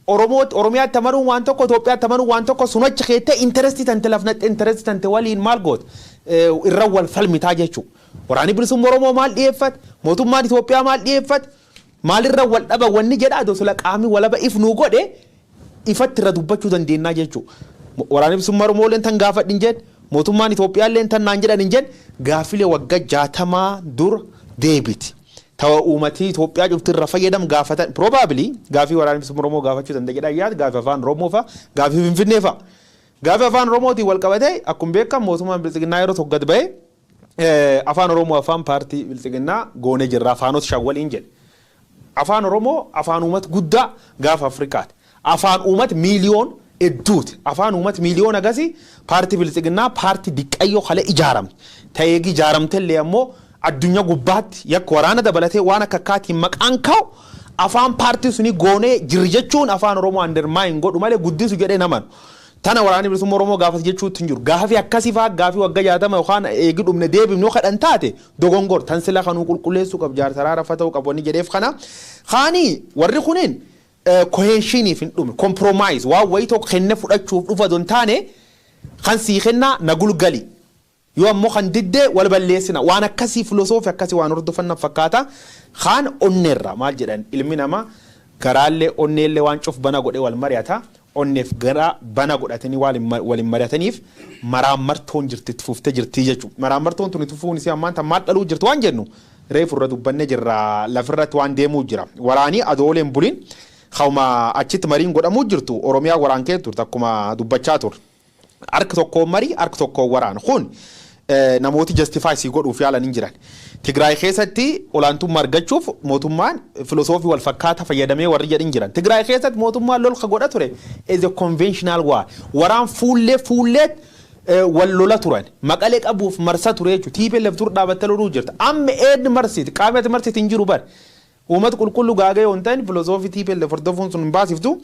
Oromoo Oromiyaatti amanuun waan tokko, Itoophiyaatti amanuun waan tokko, sunachi keettee interestii tante lafnatte, interestii tante waliin maal goota? Irra wal falmitaa jechuudha. Waraanni bilisummaa Oromoo maal dhiyeeffate? Mootummaan Itoophiyaa maal dhiyeeffate? Maalirra wal dhaba wanni jedha adoo sila qaamni walaba if nuu godhe ifatti irra dubbachuu dandeenya jechuudha. Waraanni bilisummaa Oromoo illee tan gaafadhi hin jedhe, mootummaan Itoophiyaa illee tan naan jedhan hin jedhe, gaaffilee waggaa 60 dura deebiti. Tawa uummatii Itoophiyaa cufti irra fayyadam gaafatan, probably gaafii waraanni bilisummaa Oromoo gaafachuu danda'a jedha yaad, gaafii afaan Oromoo fa'a, gaafii Finfinnee fa'a. Gaafa Afaan Oromootiin wal qabatee, akkuma beekamu mootummaan Biltsiginnaa yeroo tokko gad ba'ee Afaan Oromoo afaan paartii Biltsiginnaa goonee jirra, afaanota shan waliin jedhe. Afaan Oromoo afaan uummata guddaa gaafa Afrikaati. Afaan uummata miiliyoon hedduuti. Afaan uummata miiliyoon agasii paartii Biltsiginnaa paartii diqqayyoo kale ijaaramte. Ta'eegi ijaaramtellee ammoo addunyaa gubbaatti yakka waraana dabalatee waan akka akkaatiin maqaan kaa'u afaan paartii suni goonee jirri jechuun Afaan Oromoo undermine godhu malee guddisu jedhee namanu. Tana Waraanni Bilisummaa Oromoo gaafas jechuutti hin jiru. Gaafii akkasii fa'aa gaafii waggaa 60 yookaan eegi dhumne deebifnu kadhan taate dogongor tan sila kanuu qulqulleessuu qab jaarsa raarafa ta'uu qabu wanni jedheef kana. Kaanii warri kuniin cohesioniif hin dhume, compromise waan wayii tokko kenne fudhachuuf dhufa don taane, kan sii kennaa na gulgali. Yoo ammoo kan diddee wal balleessina, waan akkasii filosoofii akkasii waan hordofan fakkaata. Kaan onneerra maal jedhan, ilmi namaa garaallee onneellee waan cuf bana godhee wal mari'ata. Onneef garaa bana godhatanii waliin mari'ataniif maraammartoon jirti, itti fuftee jirti jechuudha. Maraammartoon tun itti fufuun isii ammaan tan maal dhaluu jirti waan jennu reefu irra dubbannee jirra, lafirratti waan deemuu jira. Waraanii adooleen bulin hawma achitti mariin godhamuu jirtu Oromiyaa waraan kee turte akkuma dubbachaa turre. Harka tokkoon marii, harka tokkoon waraana. Kun namooti justify si godhuuf yaalan hin jiran. Tigraay keessatti olaantummaa argachuuf mootummaan filosoofii wal fakkaata fayyadamee warri jedhin jiran. Tigraay keessatti mootummaan lolka godha ture is a conventional war. Waraan fuullee fuulleet wal lola turan. Maqalee qabuuf marsa ture jechuudha. TPLF dur dhaabattee loluu jirta. Amma eenyu marsiiti? Qaamni ati marsiiti hin jiru bari. Uummata qulqulluu gaagee yoo hin ta'in filosoofii TPLF hordofuun sun hin baasiftu.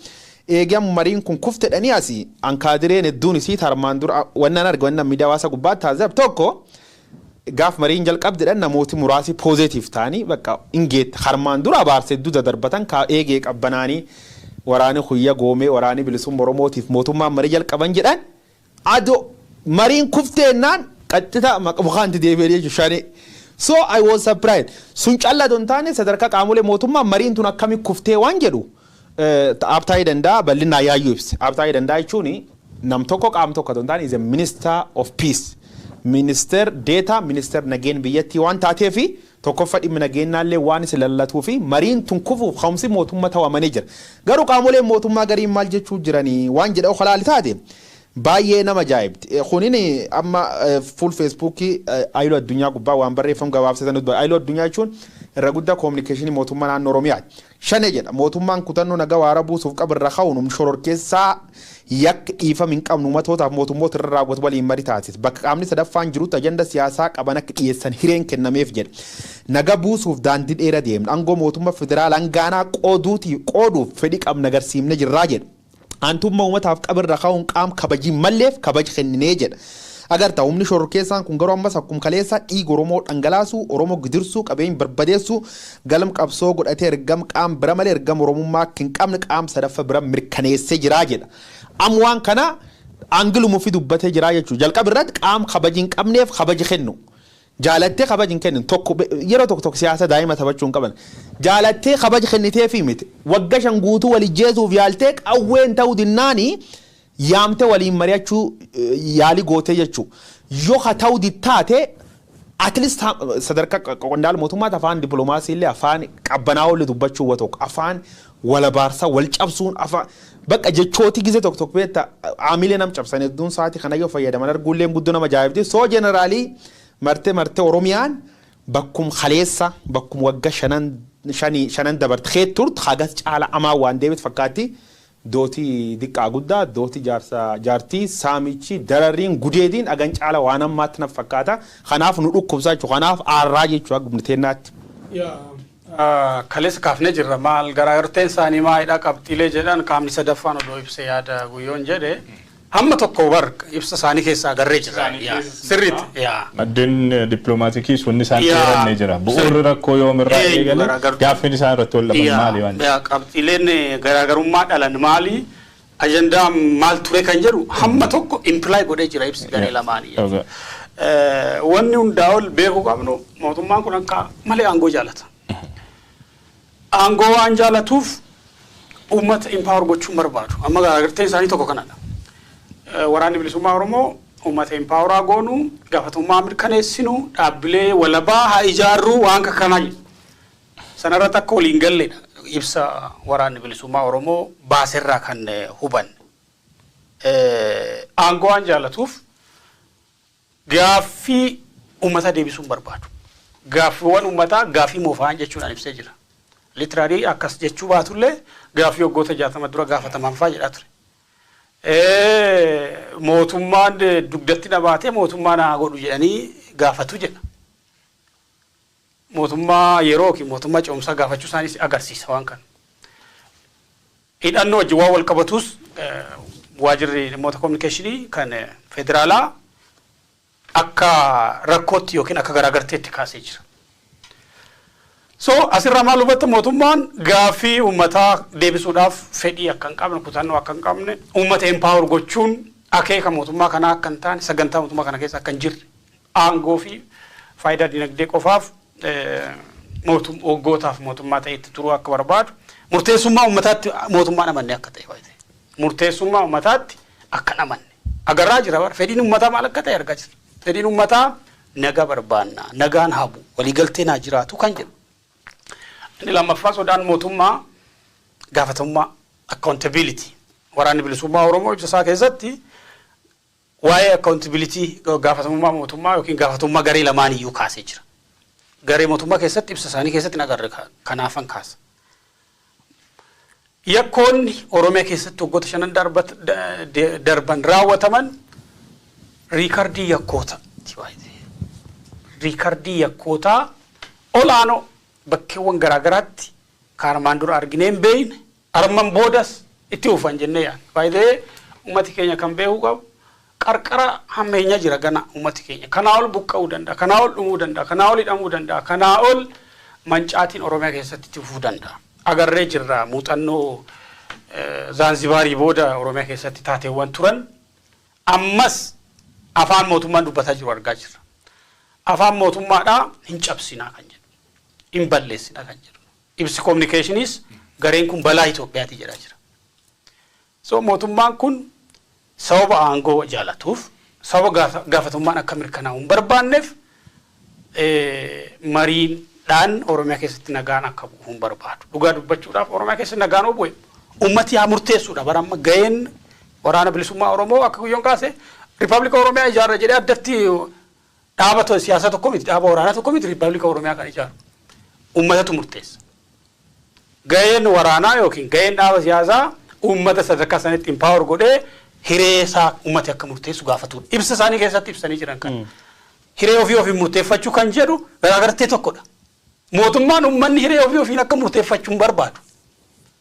Eegam mariin kun kuftedhanii asii ankaadireen hedduun isii tarmaan dura wannan arge, wannan miidiyaa hawaasa gubbaatti taasisab tokko, gaaf mariin jalqabdedhan namooti muraasi positive ta'anii bakka ingeet harmaan dura abaarsa hedduu dadarbatan ka eegee qabbanaanii waraani kuyya goomee Waraanii Bilisummaa Oromootiif mootummaan marii jalqaban jedhan, ado mariin kufteennaan qaxxita maqaanti deebi'ee jechuudha shanii. So I was surprised. Sun calla don taane sadarkaa qaamolee mootummaa mariin tun akkami kuftee waan jedhu Abtaayii Danda'a bal'inaa yaayyuu ibse. Abtaayii Danda'a jechuun nam tokko qaam tokko don taane is a minister of peace. Minister deeta, minister nageen biyyattii waan taateefi tokkoffaa dhimmi nageenyaallee waan isa lallatuu fi mariin tun kufuuf ka'umsi mootummaa ta'amanii jira. Garuu qaamoleen mootummaa gariin maal jechuu jiranii waan jedha okolaali taate baay'ee nama ajaa'ibti. Kunin amma fuul Feesbuukii Ayiloo Addunyaa gubbaa waan barreeffamu gabaabsatan nuti. Ayiloo Addunyaa jechuun irra guddaa koominikeeshinii mootummaa naannoo Oromiyaati. Shane jedha, mootummaan kutannoo nagaa waara buusuuf qabu irra ka'uun shororkeessaa yakka dhiifama hin qabnu uummatootaaf mootummoota irra raawwatu waliin marii taasisa. Bakka qaamni sadaffaan jirutti ajanda siyaasaa qaban akka dhiyeessan hireen kennameef jedha. Naga buusuuf daandii dheeraa deemna. Aangoo mootummaa federaalaa hangaanaa qooduuf fedhii qabna agarsiifne jirraa jedha. Aantummaa uummataaf qabirra ka'uun qaam kabajii malleef kabaja kenninee jedha. Agarta, humni shororkeessaan kun garuu ammas akkuma kaleessa dhiiga Oromoo dhangalaasuu, Oromoo gidirsuu, qabeenya barbadeessuu galma qabsoo godhatee ergam qaam bira malee ergama Oromummaa akka hin qabne qaam sadaffa bira mirkaneessee jiraa jedha. Am waan kana angiluma fi dubbatee jiraa jechuudha. Jalqaba irratti qaam kabaji hin qabneef kabaji kennu. Jaalattee kabaji hin kennin tokko yeroo tokko tokko siyaasa daa'ima taphachuu hin qaban. Jaalattee kabaji kenniteefi miti. Wagga 5 guutuu wal ijjeesuuf yaaltee qawween ta'uu dinnaanii yaamte waliin mari'achuu yaalii gootee jechuudha. Yoo haa ta'uu taate at least sadarkaa qondaala mootummaatti afaan dippiloomaasii illee afaan qabbanaa'oo illee dubbachuu wa tokko, afaan wal abaarsaa wal cabsuun afaan bakka jechooti gizee tokko tokko beekta aamilee nam cabsan hedduun sa'aatii kana yoo fayyadaman arguullee guddoo nama ajaa'ibdi. So generally martee martee Oromiyaan bakkum kaleessa bakkum waggaa shanan shanii shanan dabarte kee turte hagas caala amaa waan deebit fakkaatti. Dootii diqqaa guddaa, dootii jaarsa jaartii, saamichi, dararriin, gudeediin agan caala waan ammaatti na fakkaata. Kanaaf nu dhukkubsaa jechuudha, kanaaf aarraa jechuudha gubniteennaatti. Kaleessa kaafnee jirra, maal garaagarteen isaanii maalidha qabxiilee jedhan qaamni sadaffaan odoo ibsa yaada guyyoon jedhe hamma tokko bar ibsa isaanii keessaa agarree jirra. Sirriitti. Maddeen dippiloomaatikiis wanni isaan eeranne jira. Bu'uurri rakkoo yoomirraa eegale, gaaffiin isaan irratti wal dhaban maali waan Qabxiileen garaagarummaa dhalan maali? Ajandaa maal ture kan jedhu hamma tokko imply godhee jira ibsi garee lamaanii. Wanni hundaa ol beekuu qabnu mootummaan kun akka malee aangoo jaalata. Aangoo waan jaalatuuf uummata empower gochuun barbaadu. Amma garaagarteen isaanii tokko kanadha. Waraanni Bilisummaa Oromoo uummata empower goonu, gaafatamummaa mirkaneessinu, dhaabbilee walabaa haa ijaarru waan kanaa jedhu. Sanarratti akka waliin galledha ibsa Waraanni Bilisummaa Oromoo baaserraa kan hubanne. Aangoo waan jaallatuuf gaaffii uummata deebisuu hin barbaadu. Gaaffiiwwan uummataa gaaffii moofa'an jechuudhaan ibsee jira. Literally akkas jechuu baatullee gaaffii waggoota 60 dura gaafataman fa'aa jedhaa ture. Mootummaan dugdatti na baatee mootummaa naa godhu jedhanii gaafatu jedha. Mootummaa yeroo yookiin mootummaa ce'umsaa gaafachuu isaaniis agarsiisa waan kana. Hidhannoo wajjin waan wal qabatus waajirri dhimmoota kominikeeshinii kan federaalaa akka rakkootti yookiin akka garaagarteetti kaasee jira. So asirraa maal hubatta? Mootummaan gaaffii uummataa deebisuudhaaf fedhii akka hin qabne, kutannoo akka hin qabne, uummata empower gochuun akeeka mootummaa kanaa akka hin taane, sagantaa mootummaa kana keessa akka hin jirre, aangoo fi faayidaa dinagdee qofaaf waggootaaf mootummaa ta'e itti turuu akka barbaadu, murteessummaa uummataatti mootummaan amanne akka ta'e baay'ee. Murteessummaa uummataatti akka hin amanne. Agarraa jira bara, fedhiin uummataa maal akka ta'e argaa jira. Fedhiin uummataa nagaa barbaanna, nagaan habu, waliigalteen haa jiraatu kan jedhu. Inni lammaffaa sodaan mootummaa gaafatamummaa, accountability. Waraanni Bilisummaa Oromoo ibsa isaa keessatti waa'ee accountability, gaafatamummaa mootummaa yookiin gaafatamummaa garee lamaan iyyuu kaasee jira. Garee mootummaa keessatti ibsa isaanii keessatti hin agarre, kanaafan kaasa. Yakkoonni Oromiyaa keessatti waggoota 5 darban raawwataman riikardii yakkoota. Riikardii yakkootaa olaanoo bakkeewwan garaagaraatti kan armaan dura arginee hin beekne, armaan boodas itti ufan jennee yaadna. Baay'ee uummati keenya kan beekuu qabu, qarqara hammeenyaa jira gana uummati keenya. Kanaa ol buqqa'uu danda'a, kanaa ol dhumuu danda'a, kanaa ol hidhamuu danda'a, kanaa ol mancaatiin Oromiyaa keessatti itti fufuu danda'a. Agarree jirra, muuxannoo Zaanzibaarii booda Oromiyaa keessatti taateewwan turan ammas afaan mootummaan dubbataa jiru argaa jirra. Afaan mootummaadhaa hin cabsinaa kan jedhu, hin balleessinaa kan jedhu. Ibsi kominikeeshiniis gareen kun balaa Itoophiyaati jedhaa jira. So mootummaan kun sababa aangoo jaalatuuf, sababa gaafatamummaan akka mirkanaa'u hin barbaanneef, mariidhaan Oromiyaa keessatti nagaan akka bu'u hin barbaadu. Dhugaa dubbachuudhaaf, Oromiyaa keessatti nagaan yoo bu'e ummati haa murteessuudha. Bara amma gaheen Waraana Bilisummaa Oromoo, akka Guyyoon kaase, Riippaabilika Oromiyaa ijaarra jedhee addatti dhaaba siyaasaa tokko miti, dhaaba waraanaa tokko miti Riippaabilika Oromiyaa kan ijaaru. Uummatatu murteessa. Gaheen waraanaa yookiin gaheen dhaaba siyaasaa uummata sadarkaa sanitti empower godhee hiree isaa uummati akka murteessu gaafatudha. Ibsa isaanii keessatti ibsanii jiran kan. Hiree ofii ofiin murteeffachuu kan jedhu garaagartee tokkodha. Mootummaan uummanni hiree ofii ofiin akka murteeffachuu hin barbaadu.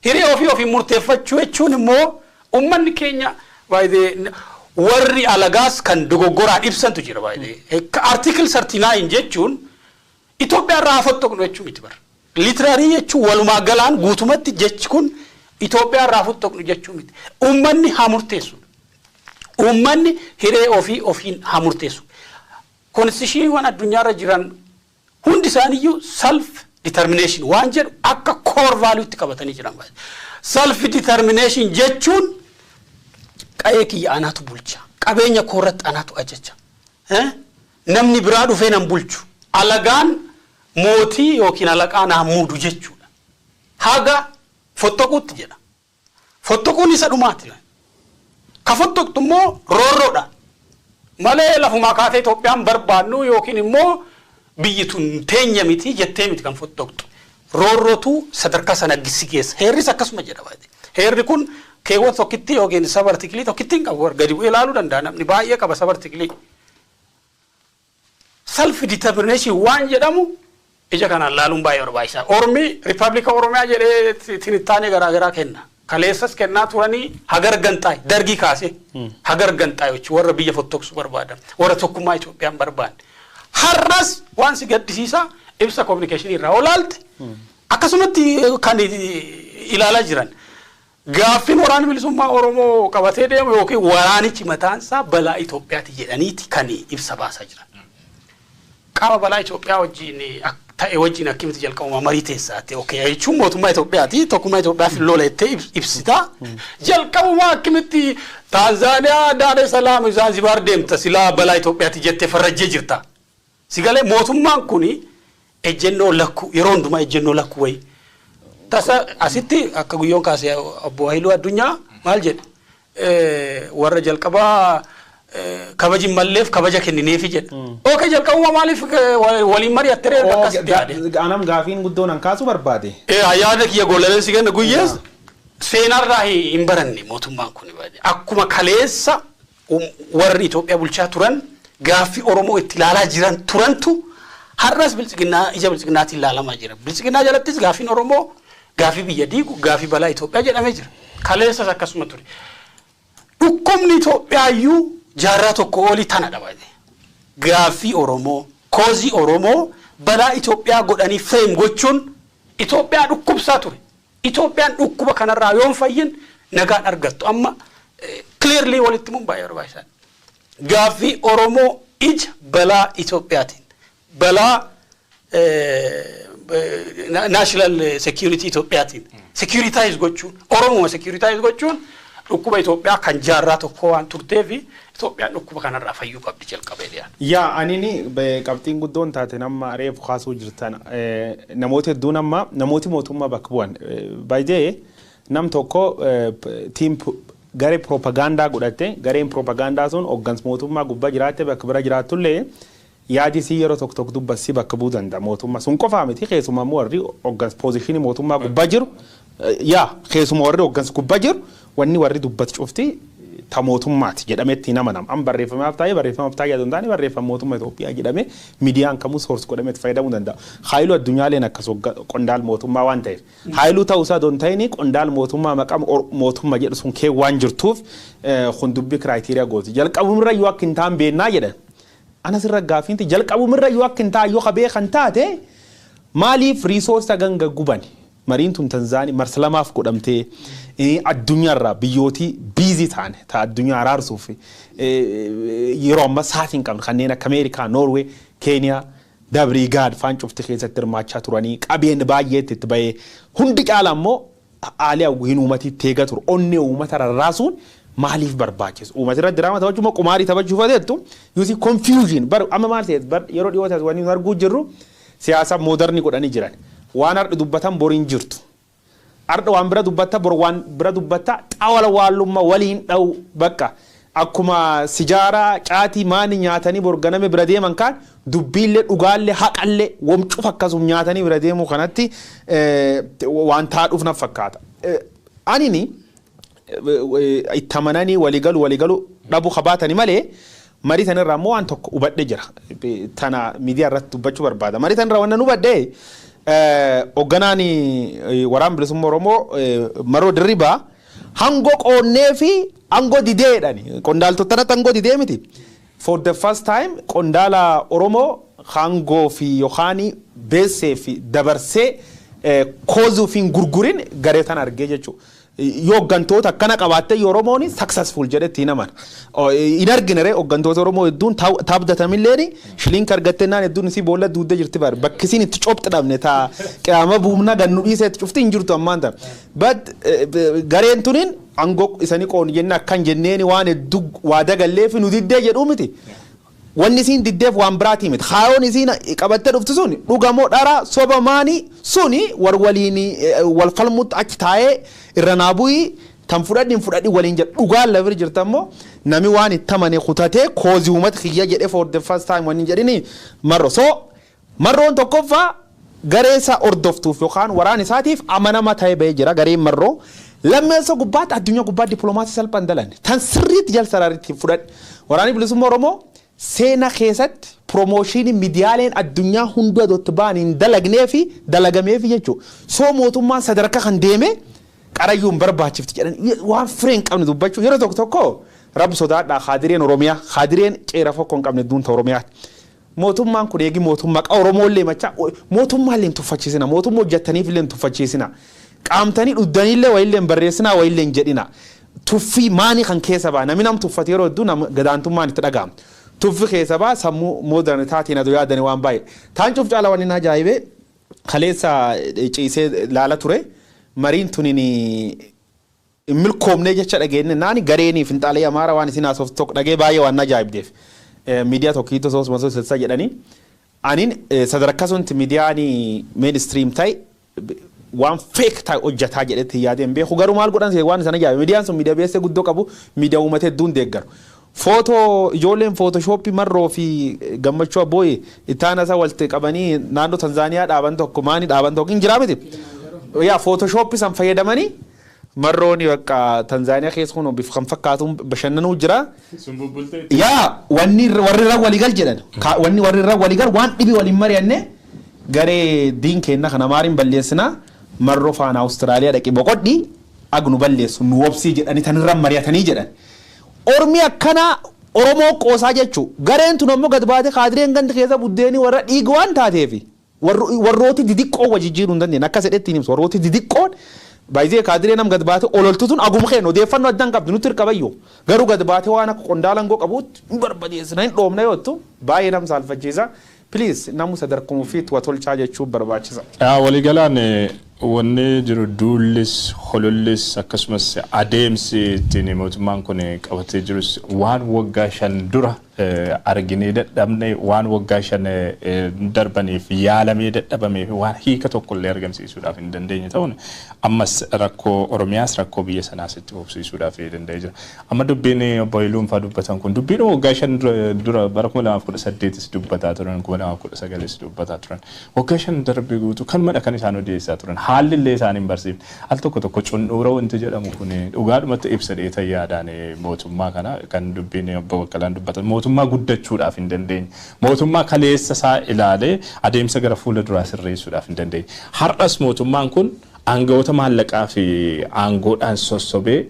Hiree ofii ofiin murteeffachuu jechuun immoo uummanni keenya baay'ee warri alagaas kan dogoggoraan ibsantu jira baay'ee. Article 39 jechuun Itoophiyaa irraa haa fottoqnu jechuu miti bara. Literally jechuun walumaa galaan guutumatti jechi kun Itoophiyaa irraa fottoqnu jechuu miti. Uummanni haa murteessu. Uummanni hiree ofii ofiin haa murteessu. Konstitushiiniiwwan addunyaarra jiran hundi isaaniiyyuu self determination waan jedhu akka core valuetti qabatanii jiran. Self determination jechuun qa'ee kiyya anaatu bulcha. Qabeenya koorratti anaatu ajaja. Namni biraa dhufee nan bulchu. Alagaan mootii yookiin alaqaa naa muudu jechuudha. Haga fottoquutti jedha. Fottoquun isa dhumaati. Ka fottoqtu immoo roorroodha. Malee lafumaa kaatee Itoophiyaan barbaannu yookiin immoo biyyi tun teenya miti jettee miti kan fottoqxu. Roorrootu sadarkaa sana si geessa. Heerris akkasuma jedha. Heerri kun keewwata tokkitti yookiin sub article tokkitti hin qabu. Gadi bu'ee ilaaluu danda'a, namni baay'ee qaba sub article. Self determination waan jedhamu ija kanaan laaluun baay'ee barbaachisaa. Ormi Riippaabilika Oromiyaa jedhee tinittaanee garaagaraa kenna. Kaleessas kennaa turanii hagar ganxaay dargii kaasee hagar ganxaay jechuun warra biyya fottoqsuu barbaadan, warra tokkummaa Itoophiyaan barbaanne. Har'as waan si gaddisiisaa ibsa kominikeeshinii irraa olaalte akkasumatti kan ilaalaa jiran. Gaaffiin Waraana Bilisummaa Oromoo qabatee deemu yookiin waraanichi mataansaa balaa Itoophiyaati jedhaniiti kan ibsa baasaa jiran. Qaama balaa Itoophiyaa wajjin ta'e wajjin akkamitti jalqabuma marii teessaate? Okay, jechuun mootummaa Itoophiyaati, tokkummaa Itoophiyaa lola jettee ibsita. Jalqabumaa akkamitti Taanzaaniyaa, Daar es Salaam, Zaanzibaar deemta silaa balaa Itoophiyaati jettee farrajjee jirta? Sigalee mootummaan kuni ejjennoo lakkuu, yeroo hundumaa ejjennoo lakkuu wayi. Tasa asitti akka Guyyoon kaasee, obbo Haayiluu Addunyaa maal jedhe? Warra jalqabaa kabaji malleef kabaja kennineefi jedha. Okay, jalqabuma maaliif waliin mari'attee akkasitti yaade? Anam gaafiin guddoon an kaasuu barbaade. Yaada kiyya goolaleen si kenna guyyees seenarraa hin baranne mootummaan kun. Akkuma kaleessa warri Itoophiyaa bulchaa turan gaaffii Oromoo itti ilaalaa jiran turantu har'as biltsiginnaa ija biltsiginnaatiin ilaalamaa jira. Biltsiginnaa jalattis gaaffiin Oromoo gaaffii biyya diigu, gaaffii balaa Itoophiyaa jedhamee jira. Kaleessas akkasuma ture. Dhukkubni Itoophiyaayyuu jaarraa tokko olii tana dha. Gaaffii Oromoo, cause Oromoo balaa Itoophiyaa godhanii frame gochuun Itoophiyaa dhukkubsaa ture. Itoophiyaan dhukkuba kanarraa yoon fayyin nagaan argattu. Amma clearly walitti himuun baay'ee barbaachisaadha. Gaaffii Oromoo ija balaa Itoophiyaatiin, balaa national security Itoophiyaatiin securitize gochuun, Oromuma securitize gochuun dhukkuba Itoophiyaa kan jaarraa tokko waan turteefi Itoophiyaan dhukkuba kanarraa fayyuu qabdi jalqabee dhiyaata. Yaa, anini qabxiin guddoon taate nama reefu kaasuu jirtan, namoota hedduun amma namooti mootummaa bakka bu'an baay'ee nam tokko tiim garee propagaandaa godhatte, gareen propagaandaa sun hooggansa mootummaa gubbaa jiraatte bakka bira jiraattullee yaadi isii yeroo tokko tokko dubbasii bakka bu'uu danda'a. Mootummaa sun qofaa miti, keessumaa immoo warri hooggansa position mootummaa gubbaa jiru, yaa, keessumaa warri hooggansa gubbaa jiru wanni warri dubbatu cufti ta mootummaati jedhamee ittiin amanama. An barreeffamaaf taa'ee barreeffamaaf taa'ee adoo hin taane barreeffama mootummaa Itoophiyaa jedhamee miidiyaan kamuu source godhamee itti fayyadamuu danda'a. Haayiluu addunyaaleen akkas qondaal mootummaa waan ta'eef. Haayiluu ta'uusaa adoo hin ta'in qondaal mootummaa maqaa mootummaa jedhu sun kee waan jirtuuf kun dubbii criteria gooti. Jalqabumirra yoo akka hin taane beennaa jedhan. Anas irra gaaffiinti jalqabumirra yoo akka hin taane yoo ka beekan taate maaliif resource ganga gubani? Mariin tun Tanzaanii marsa lamaaf godhamtee addunyaarraa biyyootii busy ta'an ta addunyaa araarsuuf yeroo amma saatii hin qabne kanneen akka Ameerikaa, Noorwee, Keeniyaa, Dabrii Gaad faan cufti keessatti hirmaachaa turanii qabeen baay'eetti itti bahee hundi caala immoo haalli hin uummatitti eega ture onnee uummata rarraasuun maaliif barbaachisu? Uummata irratti diraama taphachuu, qumaarii taphachuu fateettu yuusi confusion bar amma maal ta'e bar yeroo dhiyoo ta'e wanni arguu jirru siyaasa modern godhanii jiran. Waan har'a dubbatan boriin jirtu. Har'a waan bira dubbatta, bor waan bira dubbatta, xawala waallummaa waliin dha'u bakka akkuma sijaaraa caatii maani nyaatanii bor ganame bira deeman kaan dubbiillee dhugaallee haqallee womcuuf akkasum nyaatanii bira deemuu kanatti waan taadhuuf na fakkaata. Anini itti amananii waliigalu waliigalu dhabuu qabaatani malee marii sanirraa immoo waan tokko hubadhe jira. Tana miidiyaa irratti dubbachuu barbaada. Marii sanirraa waan hubadhe, hoogganaan Waraana Bilisummaa Oromoo Maroo Dirribaa hangoo qoonnee fi hangoo dideedhani. Qondaaltota kanatti hangoo didee miti. For the first time qondaala Oromoo hangoo fi yookaan beessee fi dabarsee cause fi gurgurin garee tan argee jechuudha. Yoo hooggantoota akkana qabaatte Oromoon successful jedhetti hin amana. Hin argine ree hooggantoota Oromoo hedduun taabdatamilleen shilinka argattennaan hedduun isii boolla duudde jirti bar bakki isiin itti copxi dhabne taa qiyaama buumna gannu dhiisee itti cufti hin jirtu ammaan ta'a. But gareen tuniin aangoo isanii qoon jenne akkan jenneeni waan hedduu waa dagalleef nu diddee jedhuu miti. Wanni isiin diddeef waan biraatii miti. Kaayoon isiin qabattee dhuftu sun dhugamoo dhara soba maanii suni war waliin wal falmutti achi taa'ee irra naa bu'ii tan fudhadhi hin fudhadhi waliin jedhu. Dhugaan lafir jirta immoo nami waan itti amane kutatee cause uummata kiyya jedhee for the first time wanni jedhini marro. So marroon tokkoffaa garee isaa hordoftuuf yookaan waraan isaatiif amanama ta'ee bahee jira gareen marroo. Lammeessa gubbaatti addunyaa gubbaatti dippiloomaasii salphaan dalan tan sirriitti jal saraaritti fudhadhe. Waraanni Bilisummaa Oromoo seenaa keessatti promotion miidiyaaleen addunyaa hunduu adotti ba'an hin dalagnee fi dalagameef jechuudha. So mootummaan sadarkaa kan deeme qarayyuu hin barbaachifti jedhan waan firee hin qabne dubbachuu yeroo tokko tokko rabbi sodaadhaa. Kaadireen Oromiyaa, kaadireen ceera fokkoo hin qabne duunta Oromiyaati. Mootummaan kun eegi mootummaa qa Oromooillee machaa mootummaallee hin tuffachiisina, mootummaa hojjettaniif illee hin tuffachiisina, qaamtanii dhuddaniillee wayillee hin barreessinaa, wayillee hin jedhina. Tuffii maanii kan keessa ba'a namni nam tuffate yeroo hedduu nama gadaantummaan itti dhaga'ama. Tuffi keessa ba'a sammuu modern taatiin aduu yaadani waan baay'ee. Taan cuuf caala wanni na ajaa'ibee kaleessa ciisee laala ture mariin tunin hin milkoomnee jecha dhageenye naani gareenii finxaalee Amaaraa waan isin haasoftu tokko dhagee baay'ee waan na ajaa'ibdeef. Miidiyaa tokkiito soos masoo silsa jedhanii aniin sadarkaa sunti miidiyaan mainstream ta'e waan fake ta'e hojjetaa jedhetti yaadeen beeku. Garuu maal godhan waan sana ajaa'iba. Miidiyaan sun miidiyaa beessee guddoo qabu, miidiyaa uummata hedduun deeggaru. Footoo ijoolleen Photoshopii Marroo fi Gammachuu Abbooyee itti isaa walitti qabanii naannoo Tanzaaniyaa dhaaban tokko, maanii dhaaban tokko hin jiraa miti. Yaa, Photoshopii san fayyadamanii Marrooni bakka Tanzaaniyaa keessa kun bifa kan fakkaatu bashannanuu jira. Yaa, wanni warri irra waliigal jedhan, wanni warri irra waliigal waan dhibi waliin mari'anne, garee diin kenna kana maariin balleessinaa, Marroo faana Awustiraaliyaa dhaqi boqodhi, agnu balleessu nu wobsii jedhanii tan irra mari'atanii jedhan. Ormi akkanaa Oromoo qoosaa jechuu. Gareen tun ammoo gad baate kaadireen gandi keessa buddeenii warra dhiiga waan taateefi warrooti didiqqoo wajjijjiiruu hin dandeenye akka sedhetti hin ibsu. Warrooti didiqqoon baay'ee kaadiree nam gad baate ololtu tun aguma keenya odeeffannoo addaan qabdi nutti hirqabayyoo, garuu gad baate waan akka qondaala angoo qabuutti hin barbadeessina, hin dhoomna yoottu baay'ee nam saalfachiisa. Please, namu sadarkuma ofiitti wa tolchaa jechuun barbaachisa. Waliigalaan wanni jiru duullis, holollis, akkasumas adeemsi ittiin mootummaan kun qabatee jirus waan waggaa 5 dura arginee dadhabne, waan waggaa 5 darbaniif yaalamee dadhabamee fi waan hiika tokkollee argamsiisuudhaaf hin dandeenye ta'uun ammas rakkoo Oromiyaas rakkoo biyya sanaas itti fufsiisuudhaaf danda'ee jira. Amma dubbiin obbo Iluunfaa dubbatan kun dubbiin waggaa 5 dura bara 2018s dubbataa turan, 2019s dubbataa turan. Waggaa 5 darbe guutuu kanumadha kan isaan odeessaa turan. Haalli illee isaan hin barsiifne. Al tokko tokko cundhuura wanti jedhamu kun dhugaadhumatti ibsa dheeta yaadaan mootummaa kana kan dubbiin obbo Baqqalaan dubbatan mootummaa guddachuudhaaf hin dandeenye. Mootummaa kaleessa isaa ilaalee adeemsa gara fuula duraa sirreessuudhaaf hin dandeenye. Har'as mootummaan kun aangawoota maallaqaa fi aangoodhaan sossobee,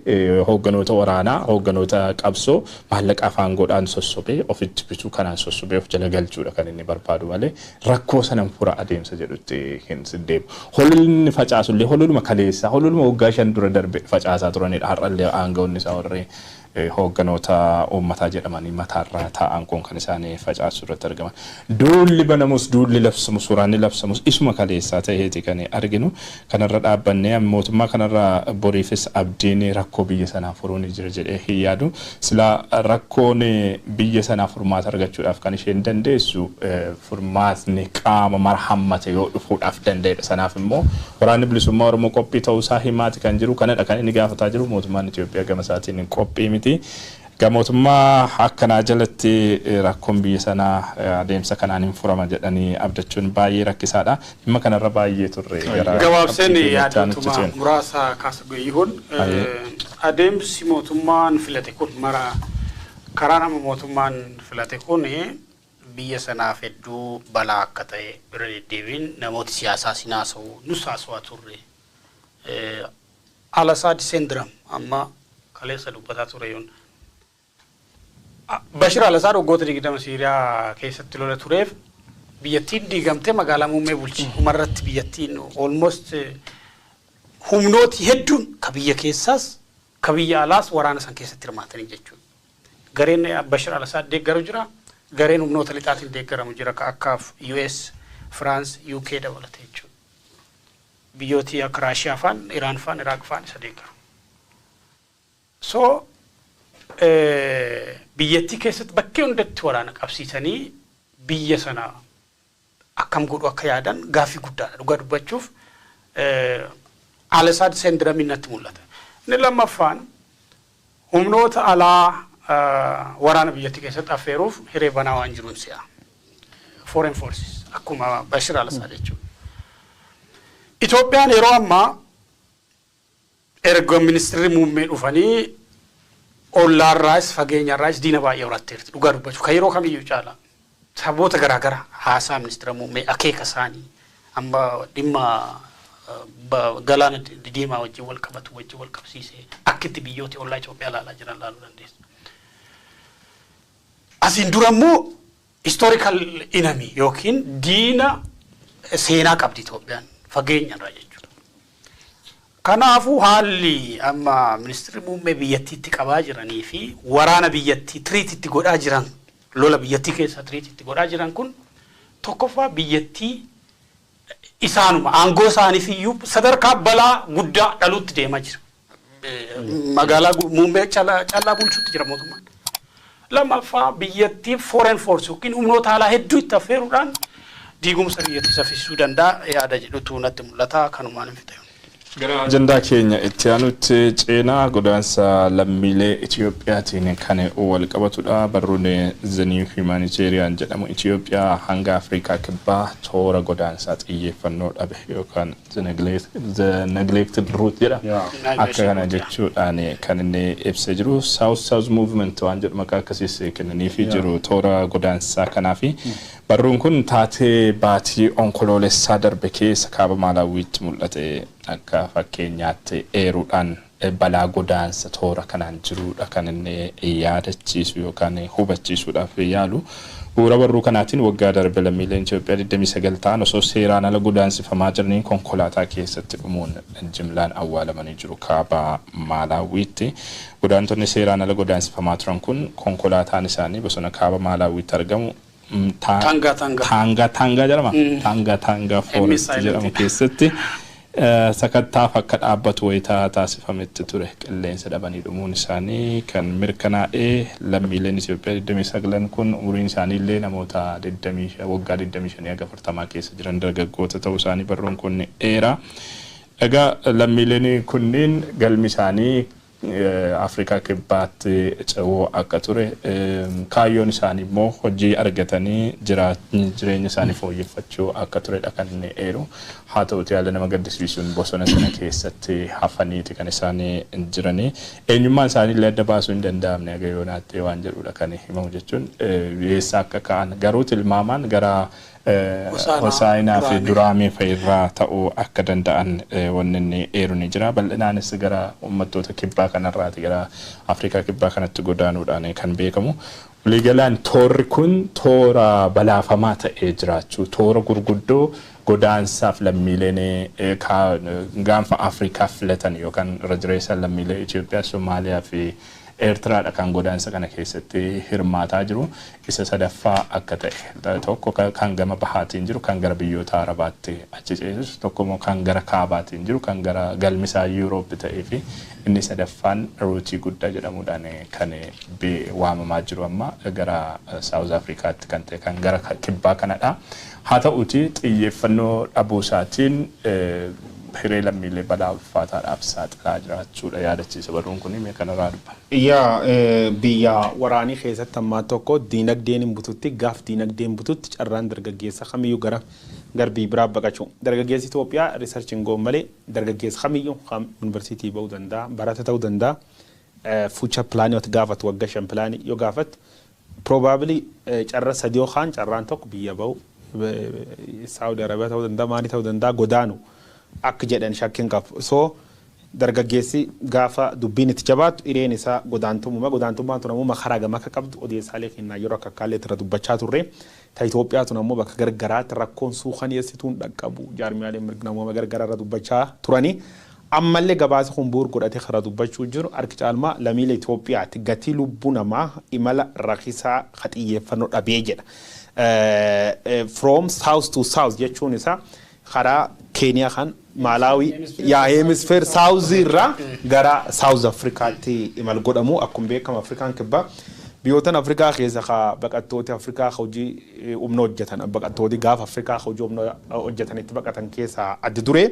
hoogganoota waraanaa, hoogganoota qabsoo maallaqaa fi aangoodhaan sossobee ofitti bituu, kanaan sossobee of jala galchuudha kan inni barbaadu malee rakkoo sanan fura adeemsa jedhutti hin deemu. Hololli facaasullee hololuma kaleessaa, hololuma waggaa 5 dura darbe facaasaa turanidha. Har'allee aangawoonni isaa warri hoogganoota uummataa jedhamanii mataarraa taa'an kun kan isaan facaasu irratti argaman. Duulli banamus, duulli labsamus, waraanni labsamus isuma kaleessaa ta'eeti kan arginu. Kanarra dhaabbannee mootummaa kanarra boriifis abdiin rakkoo biyya sanaa furuu ni jira jedhee hin yaadu. Silaa rakkoon biyya sanaa furmaata argachuudhaaf kan isheen dandeessu furmaatni qaama mara hammate yoo dhufuudhaaf danda'edha. Sanaaf immoo Waraanni Bilisummaa Oromoo qophii ta'uusaa himaati kan jiru, kanadha kan inni gaafataa jiru. Mootummaan Itoophiyaa gama isaatiin qophii miti. Egaa mootummaa akkanaa jalatti rakkoon biyya sanaa adeemsa kanaan hin furama jedhanii abdachuun baay'ee rakkisaadha. Dhimma kanarra baay'ee turre gara Gabaabseen yaadotuma muraasa kaasa yihuun adeemsi mootummaan filate kun, mara karaa nama mootummaan filate kun biyya sanaaf hedduu balaa akka ta'e bira deddeebiin namooti siyaasaa sin haasa'u, nus haasawaa turre. Al-Assad syndrome amma kaleessa dubbataa ture yoon. Bashir al-Assad waggoota 20 Siiriyaa keessatti lola tureef biyyattiin diigamtee magaalaa muummee bulchi. Dhumarratti biyyattiin almost humnooti hedduun ka biyya keessaas ka biyya alaas waraana san keessatti hirmaatanii jechuudha. Gareen Bashir al-Assad deeggaru jira. Gareen humnoota lixaatiin deeggaramu jira ka akka US, France, UK dabalate jechuudha. Biyyooti akka Raashiyaa faan, Iraan faan, Iraaq faan isa deeggaru. So biyyattii keessatti bakkee hundatti waraana qabsiisanii biyya sana akkam godhu akka yaadan gaaffii guddaadha. Dhugaa dubbachuuf Al-Assad syndrome natti mul'ata. Inni lammaffaan humnoota alaa waraana biyyattii keessatti affeeruuf hiree banaa waan jiruun si'a. Foreign forces akkuma Bashir al-Assad jechuudha. Itoophiyaan yeroo ammaa erga ministeerri muummee dhufanii ollaarraas fageenyarraas diina baay'ee horatteerti, dhugaa dubbachuu kan yeroo kamiyyuu caala. Sababoota garaagaraa haasaa ministeera muummee, akeeka isaanii amma dhimma galaana diimaa wajjin wal qabatu wajjin wal qabsiisee akkitti biyyooti ollaa Itoophiyaa ilaalaa jiran ilaaluu dandeessa. Asiin dura immoo historical enemy yookiin diina seenaa qabdi Itoophiyaan fageenyarraa jechuudha. Kanaafuu haalli amma ministeerri muummee biyyattiitti qabaa jiranii fi waraana biyyattii treatitti godhaa jiran, lola biyyattii keessa treatitti godhaa jiran kun tokkoffaa biyyattii isaanuma aangoo isaaniif iyyuu sadarkaa balaa guddaa dhaluutti deemaa jira. Magaalaa muummee callaa bulchuutti jira mootummaan. Lammaffaa, biyyattii foreign force yookiin humnoota alaa hedduu itti affeeruudhaan Diigumsa biyyattii saffisuu danda'a yaada jedhutu natti mul'ata, kanumaan hin fixe. Gara ajandaa keenya itti aanutti ceenaa, godaansa lammiilee Itiyoophiyaatiin kan wal qabatudha. Barruun The New Humanitarian jedhamu Itiyoophiyaa hanga Afrikaa Kibbaa toora godaansaa xiyyeeffannoo dhabe yookaan The Neglected Route jedha. Akka kana jechuudhaan kan inni ibsee jiru South South Movement waan jedhu maqaa akkasiis kennaniifii jiru toora godaansaa kanaafi. Barruun kun taatee baatii Onkoloolessaa darbe keessa kaaba Maalaawwiitti mul'ate akka fakkeenyaatti eeruudhaan balaa godaansa toora kanaan jirudha kan inni yaadachiisu yookaan hubachiisuudhaaf yaalu. Bu'uura barruu kanaatiin waggaa darbe lammiileen Itoophiyaa 29 ta'an osoo seeraan ala godaansifamaa jiranii konkolaataa keessatti dhumuun jimlaan awwaalamanii jiru kaaba Maalaawwiitti. Godaantonni seeraan ala godaansifamaa turan kun konkolaataan isaanii bosona kaaba Maalaawwiitti argamu Tanga Tanga. Taanga Taangaa jedhama. Taanga Taangaa Forest jedhamu keessatti sakattaaf akka dhaabbatu wayitaa taasifametti ture qilleensa dhabanii dhumuun isaanii kan mirkanaa'ee. Lammiileen Itoophiyaa 29 kun umuriin isaanii illee namoota 25, waggaa 25 haga 40 keessa jiran, dargaggoota ta'uu isaanii barruun kun eera. Egaa lammiileen kunniin galmi isaanii Afrikaa Kibbaatti ce'uu akka ture, kaayyoon isaanii immoo hojii argatanii jireenya isaanii fooyyeffachuu akka turedha kan inni eeru. Haa ta'uti haala nama gaddisiisuun bosona sana keessatti hafaniiti kan isaan jiranii. Eenyummaan isaanii illee adda baasuu hin danda'amne haga yoonaatti waan jedhudha kan himamu, jechuun eessa akka ka'an garuu tilmaamaan gara Hosaayinaa fi Duraamee fa'irraa ta'uu akka danda'an wanni inni eeru ni jira. Bal'inaanis gara uummattoota kibbaa kanarraati gara Afrikaa Kibbaa kanatti godaanuudhaan kan beekamu. Waliigalaan toorri kun toora balaafamaa ta'ee jiraachuu, toora gurguddoo godaansaaf lammiileen gaanfa Afrikaa filatan yookaan irra jireessa lammiilee Itoophiyaa, Somaaliyaa fi Eertiraadha kan godaansa kana keessatti hirmaataa jiru. Isa sadaffaa akka ta'e, tokko kan gama bahaatiin jiru kan gara biyyoota Arabaatti achi ceesisu, tokko immoo kan gara kaabaatiin jiru kan gara galmisaa Yuuroop ta'ee fi inni sadaffaan routeii guddaa jedhamuudhaan kan waamamaa jiru amma gara South Afrikaatti kan ta'e kan gara kibbaa kanadha. Haa ta'uti xiyyeeffannoo dhabuu isaatiin hiree lammiilee balaa ulfaataadhaaf saaxilaa jiraachuudha yaadachiisa barruun kun. Mee kanarraa dubbanna. Yaa, biyya waraanii keessatti ammaa tokko diinagdeen hin bututti, gaaf diinagdeen bututti carraan dargaggeessa kamiyyuu gara garbii biraa baqachuu. Dargaggeessi Itoophiyaa research hin goon malee dargaggeessa kamiyyuu kam yuunivarsiitii ba'uu danda'a, barata ta'uu danda'a. Future planii yoo gaafatu, waggaa 5 planii yoo gaafatu, probably carra sadii yookaan carraan tokko biyya ba'u, Saawudi Arabiyaa ta'uu danda'a, maanii ta'uu danda'a, godaanu akka jedhan shakkiin qabu. So dargaggeessi gaafa dubbiin itti jabaattu hireen isaa godaantummaa. Godaantummaan tun ammoo karaa gama akka qabdu odeessaalee kennaa yeroo akka akkaallee irra dubbachaa turre. Ta Itoophiyaa tun ammoo bakka gargaraatti rakkoon suukaneessituun dhaqqabu jaarmiyaaleen mirga namoota gargaraa irra dubbachaa turanii. Ammallee gabaasa kun bu'uura godhatee karaa dubbachuu jiru harki caalmaa lammiilee Itoophiyaatti gatii lubbuu namaa imala rakkisaa ka xiyyeeffannoo dhabee jedha. From south to south jechuun isaa karaa Keeniyaa kan Maalaawii yaa hemisphere south irraa gara South Afrikaatti imal godhamu. Akkuma beekamu Afrikaan Kibbaa biyyoota Afrikaa keessa ka baqattooti Afrikaa hojii humna hojjetan, baqattooti gaafa Afrikaa hojii humna hojjetanitti baqatan keessaa addi duree.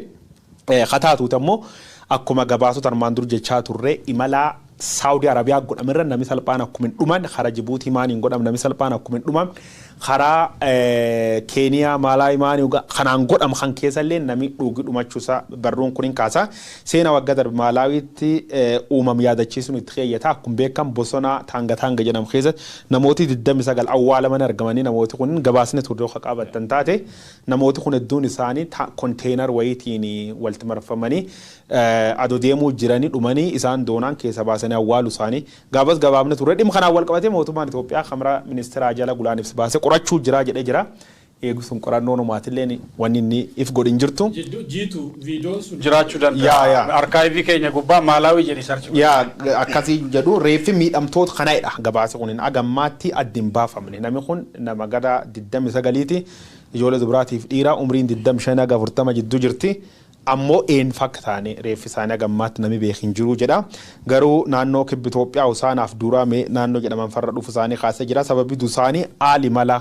Kataatuuti ammoo akkuma gabaasota armaan dur jechaa turre imala Saawudii Arabiyaa godhamirra namni salphaan akkuma hin dhuman, karaa Jibuutii maaniin godham namni salphaan akkuma hin dhuman, karaa Keeniyaa Maalaayii maanii kanaan godham kan keessallee namni dhugi dhumachuusaa barruun kun hin kaasa. Seenaa waggaa darbe Maalaawiitti uumam yaadachiisuun itti keeyyata. Akkuma beekam bosona Taanga Taanga jedhamu keessatti namooti 29 awwaalaman argamanii, namooti kun gabaasni turre yoo qabattan taate, namooti kun hedduun isaanii container wayiitiin walitti marfamanii adoo deemuu jiranii dhumanii, isaan doonaan keessa baasanii awwaalu isaanii gaafas gabaabni turre. Dhimma kanaan wal qabatee mootummaan Itoophiyaa kamara ministeera jala gulaan ibsa baasee qorachuu jira jedhee jira. Eegsuun qorannoo numaatillee wanni inni if godhin jirtu. Jiitu viidiyoon sun jiraachuu danda'a. Yaa. Archiveii keenya gubbaa Maalaawii jedhi search. Yaa, akkasii jedhu. Reeffi miidhamtoota kanadha. Gabaasa kun agammaatti addi hin baafamne. Namni kun nama gara 29ti, ijoollee dubaraatiif dhiira umriin 25 haga 40 jidduu jirti. Ammoo eenyu akka taane reeffi isaanii hagammaatti namni beeku hin jiru jedha. Garuu naannoo kibba Itoophiyaa Hosaanaaf Duuraamee naannoo jedhaman farra dhufu isaanii kaasee jira. Sababi isaanii haali mala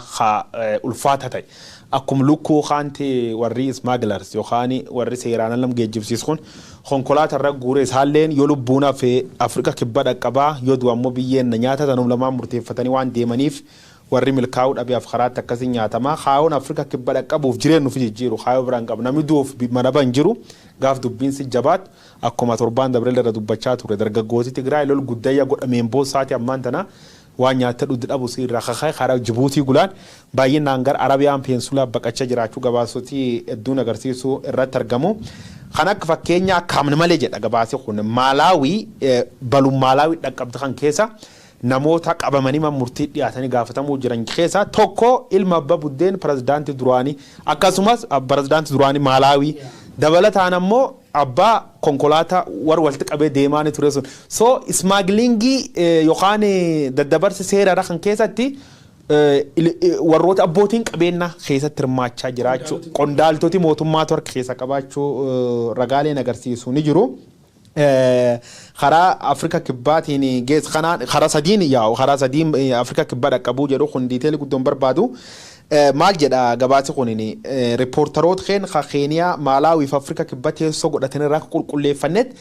ulfaata ta'e. Akkuma lukkuu kaanti warri smugglers yookaan warri seeraan ala geejjibsiisu kun konkolaataa irra guure, isaalleen yoo lubbuun hafe Afrika Kibba dhaqqabaa, yoo du'u ammoo biyyeen na nyaata, tanum lamaan murteeffatanii waan deemaniif warri milkaa'uu dhabeef karaatti akkasii nyaatama. Kaayoon Afrika Kibba dhaqqabuuf jireenya nuuf jijjiiru kaayoo biraan qabu. Namni du'uuf mana ban jiru gaaf dubbiinsi jabaatu, akkuma torbaan dabree irra dubbachaa ture, dargaggooti Tigraay lol guddayya godhameen boossaati ammaan tana waan nyaata dhugdi dhabu irraa kakaa'e karaa Jibuutii gulaan baay'inaan gara Arabiyaan Peninsula baqachaa jiraachuu gabaasotii hedduun agarsiisuu irratti argamu. Kan akka fakkeenya akka hamni malee jedha gabaasi kun, Maalaawii balun Maalaawii dhaqqabde kan keessa namoota qabamanii murtii dhiyaatanii gaafatamuu jiran keessaa tokko ilma abbaa buddeen pirezidaantii duraanii, akkasumas pirezidaantii duraanii Maalaawii dabalataan ammoo abbaa konkolaataa warra walitti qabee deemaa ni ture sun. So smugglingii yookaan daddabarsi seera kan keessatti warroota abbootiin qabeenyaa keessatti hirmaachaa jiraachuu, qondaaltoti mootummaa harka keessa qabaachuu ragaaleen agarsiisu ni jiru. Karaa Afrika Kibbaatiin geessa kanaan karaa sadiin yaa'u, karaa sadiin Afrika Kibbaa dhaqqabuu jedhu kun detailii guddoon barbaadu. Maal jedha gabaasi kun? Reporteroota keenya Keeniyaa, Maalaawii fi Afrika Kibbaa teessoo godhatan irraa akka qulqulleeffannetti,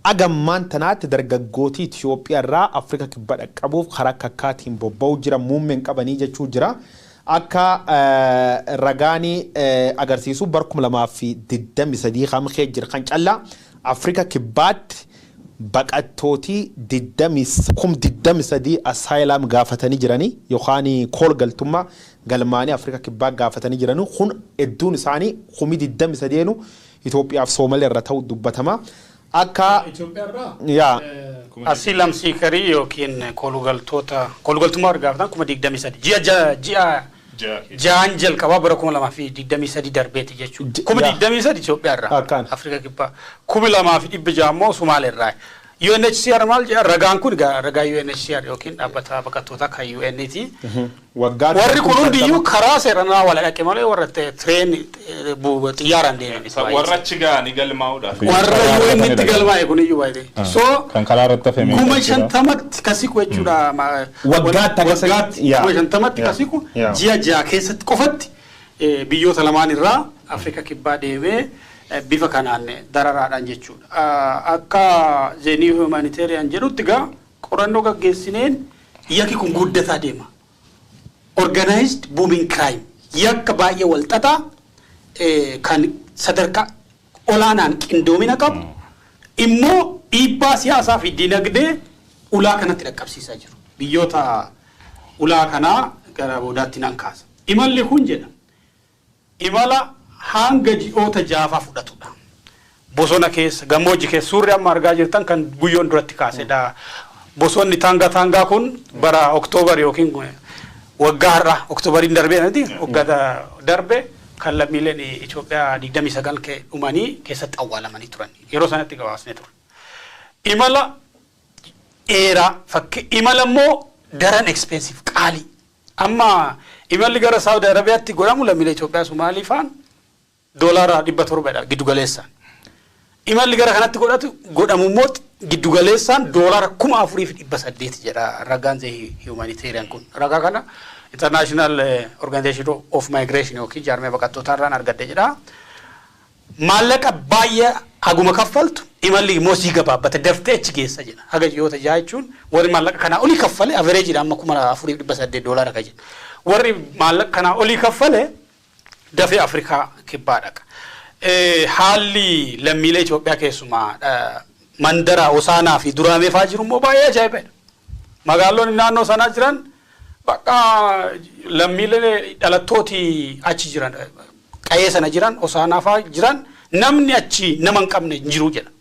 agammaan tanaatti dargaggootii Itoophiyaa irraa Afrika Kibbaa dhaqqabuuf karaa kakkaatiin bobba'uu jira muummeen qabanii jechuu jira. Akka ragaanii agarsiisu bara 2023 kam kee jira kan callaa Afrika Kibbaatti baqattootii 23,000 asylum gaafatanii jiranii yookaan kool galtummaa galmaanii Afrika Kibbaa gaafatanii jiranii kun hedduun isaanii 23,000 Itoophiyaaf Soomalee irra ta'u dubbatama. Akka yaa Asylum seekerii yookiin koolugaltoota koolugaltummaa gaafatan 23,000 ji'a 6n jalqabaa bara 2023 darbeeti jechuudha. 23,000 Itoophiyaa irraa. Akkaan. Afrika Kibbaa. 2,600 immoo Sumaalee irraa. UNHCR maal jedha? Ragaan kun ragaa UNHCR yookiin dhaabbata baqattootaa kan UN'ti. Waggaa Warri kun hundiyyuu karaa seeranaa wal dhaqe malee warra train xiyyaaraan deeman. Warra achi ga'anii galmaa'uudhaaf. Warra UN'tti galmaa'e kun iyyuu baay'ee. So Kan karaa irratti hafe meeqa kuma jira? 50tti kasiku jechuudha. Waggaatti akka Waggaatti 50,000tti kasiku ji'a 6 keessatti qofatti biyyoota lamaan irraa Afrika Kibbaa deemee bifa kanaan dararaadhaan jechuudha. Akka The New Humanitarian jedhutti gaa qorannoo gaggeessineen yakki kun guddataa deema. Organized booming crime, yakka baay'ee wal xaxaa kan sadarkaa olaanaan qindoomina qabu immoo dhiibbaa siyaasaa fi dinagdee ulaa kanatti dhaqqabsiisaa jiru. Biyyoota ulaa kanaa gara boodaatti nan kaasa. Imalli kun jedha imala hanga ji'oota 6faa fudhatudha. Bosona keessa, gammoojjii keessa, suurri amma argaa jirtan kan guyyoon duratti kaasedha. Bosonni Taangaa Taangaa kun bara Oktoobar yookiin waggaa har'a Oktoobariin darbee miti, waggaa darbe kan lammiileen Itoophiyaa 29 dhumanii keessatti awwaalamanii turan. Yeroo sanatti gabaasnee ture. Imala dheeraa fakkii imala immoo daran expensive, qaalii. Amma imalli gara Saawudi Arabiyaatti godhamu lammiilee Itoophiyaa Sumaalii faan doolaara 700dha giddu galeessaan. Imalli gara kanatti godhamu immoo giddu galeessaan doolaara 4,800 jedha ragaan The Humanitarian kun. Ragaa kana International Organization of Migration yookiin jaarmee baqattootaa irraan argadde jedha. Maallaqa baay'ee haguma kaffaltu imalli immoo sii gabaabbata, daftee achi geessa jedha. Haga ji'oota 6 jechuun warri maallaqa kanaa olii kaffale averageiidha amma 4,800 doolaara ka jedhu. Warri maallaqa kanaa olii kaffale dafee Afrikaa Kibbaa dhaqa. Haalli lammiilee Itoophiyaa keessumaa mandara Hosaanaa fi Duraamee fa'aa jiru immoo baay'ee ajaa'ibadha. Magaalonni naannoo sanaa jiran bakka lammiilee dhalattooti achi jiran, qa'ee sana jiran, Hosaanaa fa'aa jiran, namni achi nama hin qabne hin jiru jedha.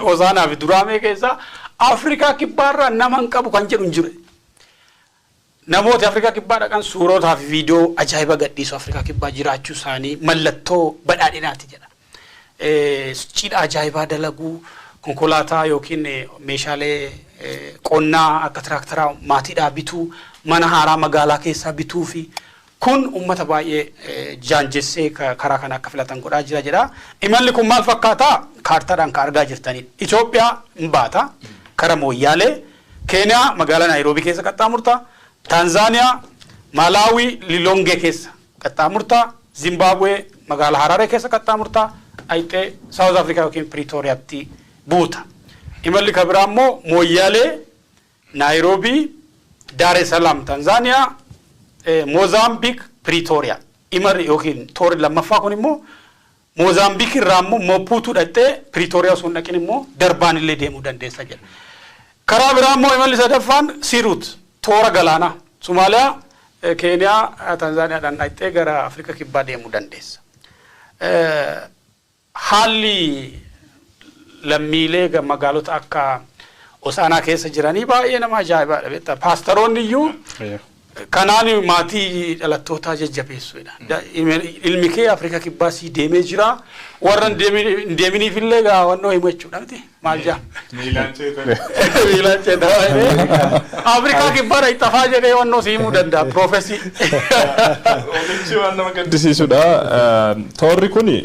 Hosaanaa fi Duraamee keessaa Afrikaa Kibbaarraa nama hin qabu kan jedhu hin jiru. Namooti Afrikaa Kibbaa dhaqan suurotaa fi viidiyoo ajaa'iba gadhiisu, Afrikaa Kibbaa jiraachuu isaanii mallattoo badhaadhinaati jedha. Cidha ajaa'ibaa dalaguu, konkolaataa yookiin meeshaalee qonnaa akka tiraaktaraa maatiidhaa bituu, mana haaraa magaalaa keessaa bituu fi Kun uummata baay'ee jaanjessee karaa kana akka filatan godhaa jira jedha. Imalli kun maal fakkaata? Kaartaadhaan kan argaa jirtanidha. Itoophiyaa hin baata. Kara Mooyyaalee, Keeniyaa magaalaa Naayiroobii keessa qaxxaamurta. Taanzaaniyaa, Malaawii, Lilongee keessa qaxxaamurta. Zimbaabuwee magaalaa Hararee keessa qaxxaamurta. Ayixee Saawuz Afrikaa yookiin Piriitooriyaatti buuta. Imalli kan biraa immoo Mooyyaalee, Naayiroobii, Daar Salaam, Taanzaaniyaa, Moozaambiik, Piriitooriyaa. Imalli yookiin toorri lammaffaa kun immoo Moozaambiik irraa immoo Mopuutuu dhaqxee Piriitooriyaa osoo hin dhaqin immoo darbaan illee deemuu dandeessa jedha. Karaa biraa immoo imalli sadaffaan sea route, toora galaanaa. Somaaliyaa, Keeniyaa, Taanzaaniyaadhaan dhaqxee gara Afrika Kibbaa deemuu dandeessa. Haalli lammiilee magaalota akka Hosaanaa keessa jiranii baay'ee nama ajaa'ibaadha beektaa. Paastaroonni iyyuu kanaan maatii dhalattootaa jajjabeessuudha. Ilmi kee Afrika Kibbaa sii deemee jira. Warra hin deeminiif illee gaawwannoo himu jechuudha miti. Maal jaa? Miilaan ceetan. Miilaan ceetan. Afrikaa Kibbaa dhaqxafaa jedhee wannoo si himuu danda'a. Prophecy. Omichi waan nama gaddisiisudha. Toorri kuni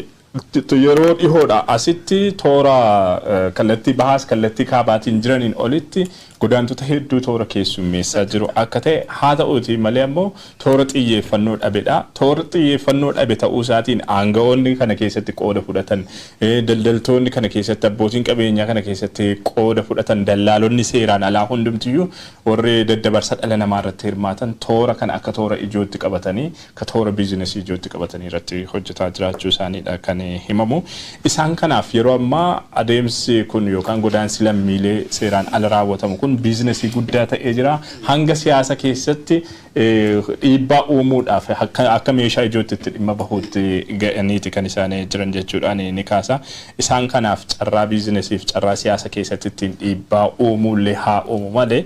yeroo dhihoodha. Asitti toora kallattii bahaas kallattii kaabaatiin jiraniin olitti godaantota hedduu toora keessummeessaa jiru akka ta'e haa ta'uuti malee ammoo toora xiyyeeffannoo dhabedha. Toora xiyyeeffannoo dhabe ta'uu isaatiin aanga'oonni kana keessatti qooda fudhatan, daldaltoonni kana keessatti, abbootiin qabeenyaa kana keessatti qooda fudhatan, dallaalonni seeraan alaa hundumtiyyuu warri daddabarsa dhala namaa irratti hirmaatan toora kana akka toora ijootti qabatanii, akka toora biizinesii ijootti qabatanii irratti hojjetaa jiraachuu isaaniidha kan himamu. Isaan kanaaf yeroo ammaa adeemsi kun yookaan godaansi lammiilee seeraan ala raawwatamu kun biizinesii guddaa ta'ee jira. Hanga siyaasa keessatti dhiibbaa uumuudhaaf akka meeshaa ijootti itti dhimma bahuutti ga'aniiti kan isaan jiran jechuudhaan ni kaasa. Isaan kanaaf carraa biizinesiif carraa siyaasa keessatti ittiin dhiibbaa uumuullee haa uumu malee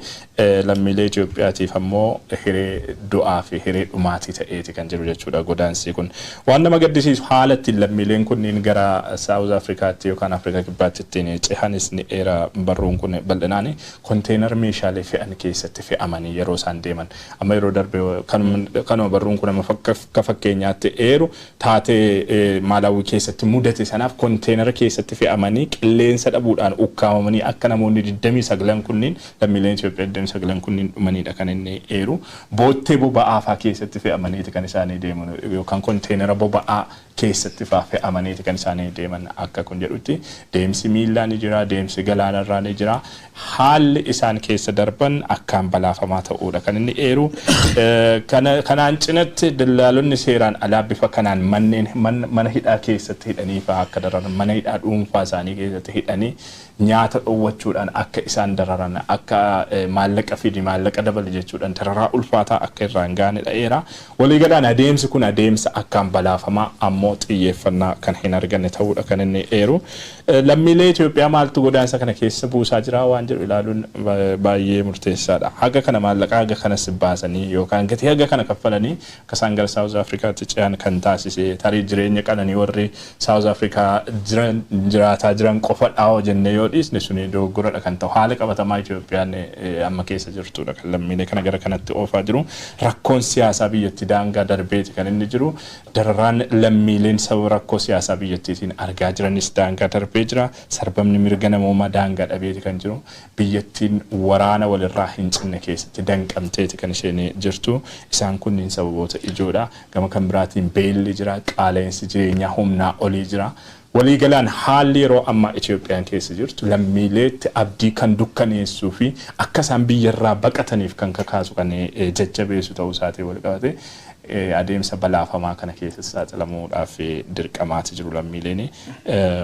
lammiilee Itoophiyaatiif ammoo hiree du'aa fi hiree dhumaatii ta'eeti kan jiru jechuudha godaansi kun. Waan nama gaddisiisu haala ittiin lammiileen kunniin gara Saawuz Afrikaatti yookaan Afrikaa Kibbaatti ittiin cehanis ni eera barruun kun bal'inaan. Konteenara meeshaalee fe'an keessatti fe'amanii yeroo isaan deeman. Amma yeroo darbe kanuma barruun kun amma akka fakkeenyaatti eeru taatee Maalaawii keessatti mudate sanaaf konteenara keessatti fe'amanii qilleensa dhabuudhaan ukkaamamanii akka namoonni 29 kunniin lammiileen Itoophiyaa 29 kunniin dhumanidha kan inni eeru. Boottee boba'aa fa'aa keessatti fe'amaniiti kan isaanii deeman yookaan konteenara boba'aa keessatti fa'aa fe'amaniiti kan isaanii deeman akka kun jedhutti deemsi miillaa ni jira, deemsi galaanarraa ni jira. Haalli isaan keessa darban akkaan balaafamaa ta'uudha kan inni eeru. Kanaan cinatti dallaalonni seeraan alaa bifa kanaan manneen mana hidhaa keessatti hidhanii fa'aa akka dararan, mana hidhaa dhuunfaa isaanii keessatti hidhanii nyaata dhoowwachuudhaan akka isaan dararan, akka maallaqa fidi maallaqa dabali jechuudhaan dararaa ulfaataa akka irraan gaane dha'eera. Waliigalaan adeemsi kun adeemsa akkaan balaafamaa ammoo xiyyeeffannaa kan hin arganne ta'uudha kan inni eeru. Lammiilee Itoophiyaa maaltu godaansa kana keessa buusaa jira waan jedhu ilaaluun baay'ee murteessaadha. Haga kana maallaqa haga kanas baasanii yookaan gatii haga kana kaffalanii akka isaan gara Saawuz Afrikaatti ce'an kan taasise tarii jireenya qananii warri Saawuz Afrikaa jiran jiraataa jiran qofa dhaa'oo jennee yoo dhiisne suni dogoggoradha kan ta'u. Haala qabatamaa Itoophiyaan amma keessa jirtudha kan lammiilee kana gara kanatti oofaa jiru. Rakkoon siyaasaa biyyattii daangaa darbeeti kan inni jiru. Dararaan lammiileen sababa rakkoo siyaasaa biyyattiitiin argaa jiranis daangaa darbee jira. Sarbamni mirga namoomaa daangaa dhabeeti kan jiru. Biyyattiin waraana walirraa hin cinne keessatti danqamteeti kan isheen jirtu. Isaan kunniin sababoota ijoodha. Gama kan biraatiin beelli jira, qaala'insi jireenyaa humnaa olii jira. Waliigalaan haalli yeroo ammaa Itoophiyaan keessa jirtu lammiileetti abdii kan dukkaneessuu fi akka isaan biyyarraa baqataniif kan kakaasu kan jajjabeessu ta'uu isaatiin wal qabate adeemsa balaafamaa kana keessa saaxilamuudhaaf dirqamaati jiru lammiileen.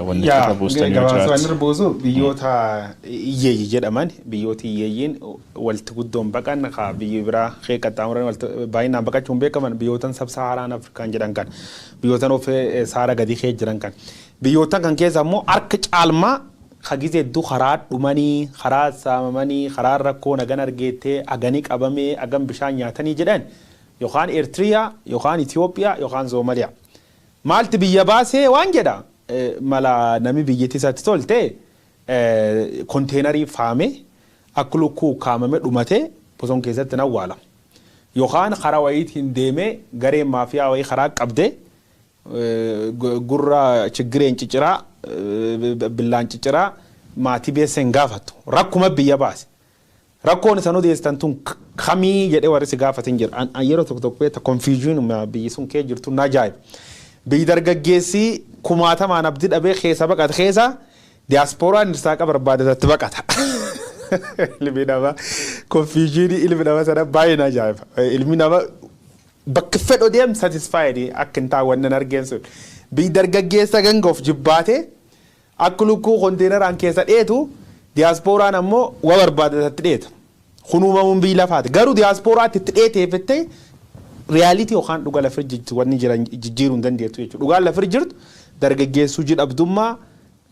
Wanni irra buustanii yoo Gabaabsaan jiraate. Irra buusu biyyoota hiyyeeyyii jedhaman, biyyoota hiyyeeyyiin walitti guddoon baqan haa biyyi biraa kee qaxxaamuran walitti baay'inaan baqachuun beekaman biyyootan sab-Saharaan Afrikaan jedhan kan biyyootan of Saara gadi kee jiran kan biyyootan kan keessa immoo harka caalmaa hagizee hedduu karaa dhumanii, karaa saamamanii, karaa rakkoo nagan argeettee aganii qabamee agan bishaan nyaatanii jedhan yookaan Eertiriyaa yookaan Itoophiyaa yookaan Soomaliyaa. Maalti biyya baasee waan jedha mala namni biyyattii isaatti tolte konteenarii faame akka lukkuu kaamame dhumatee boson keessatti hin awwaalamu. Yookaan karaa wayiitiin deemee gareen maafiyaa wayii karaa qabdee gurra chiggireen cicciraa, billaan cicciraa, maatii beessa hin gaafattu. Rakkuma biyya baase. Rakkoon isaan odeessitan tun kamii jedhee warri si gaafatin jira. Yeroo tokko tokko beekta, confusion biyyi sun kee jirtu na ajaa'iba. Biyyi dargaggeessi kumaatamaan abdii dhabee keessa baqate keessa diyaaspooraan irsaaqa barbaadatti baqata. Ilmi namaa, confusion ilmi namaa sana baay'ee na ajaa'iba. Ilmi namaa bakka fedhu deem satisfied akka hin taawwannan argeen sun. Biyyi dargaggeessa ganga of jibbaatee akka lukkuu konteenaraan keessa dheetu, diyaaspooraan ammoo wa barbaadatti dheeta. Kun uumamuun biyyi lafaati. Garuu diyaaspooraatti itti dheeteeffattee reality yookaan dhuga lafa jirtu wanni jiran jijjiiruu hin dandeettu jechuudha. Dhugaan lafa jirtu dargaggeessuu jidhabdummaa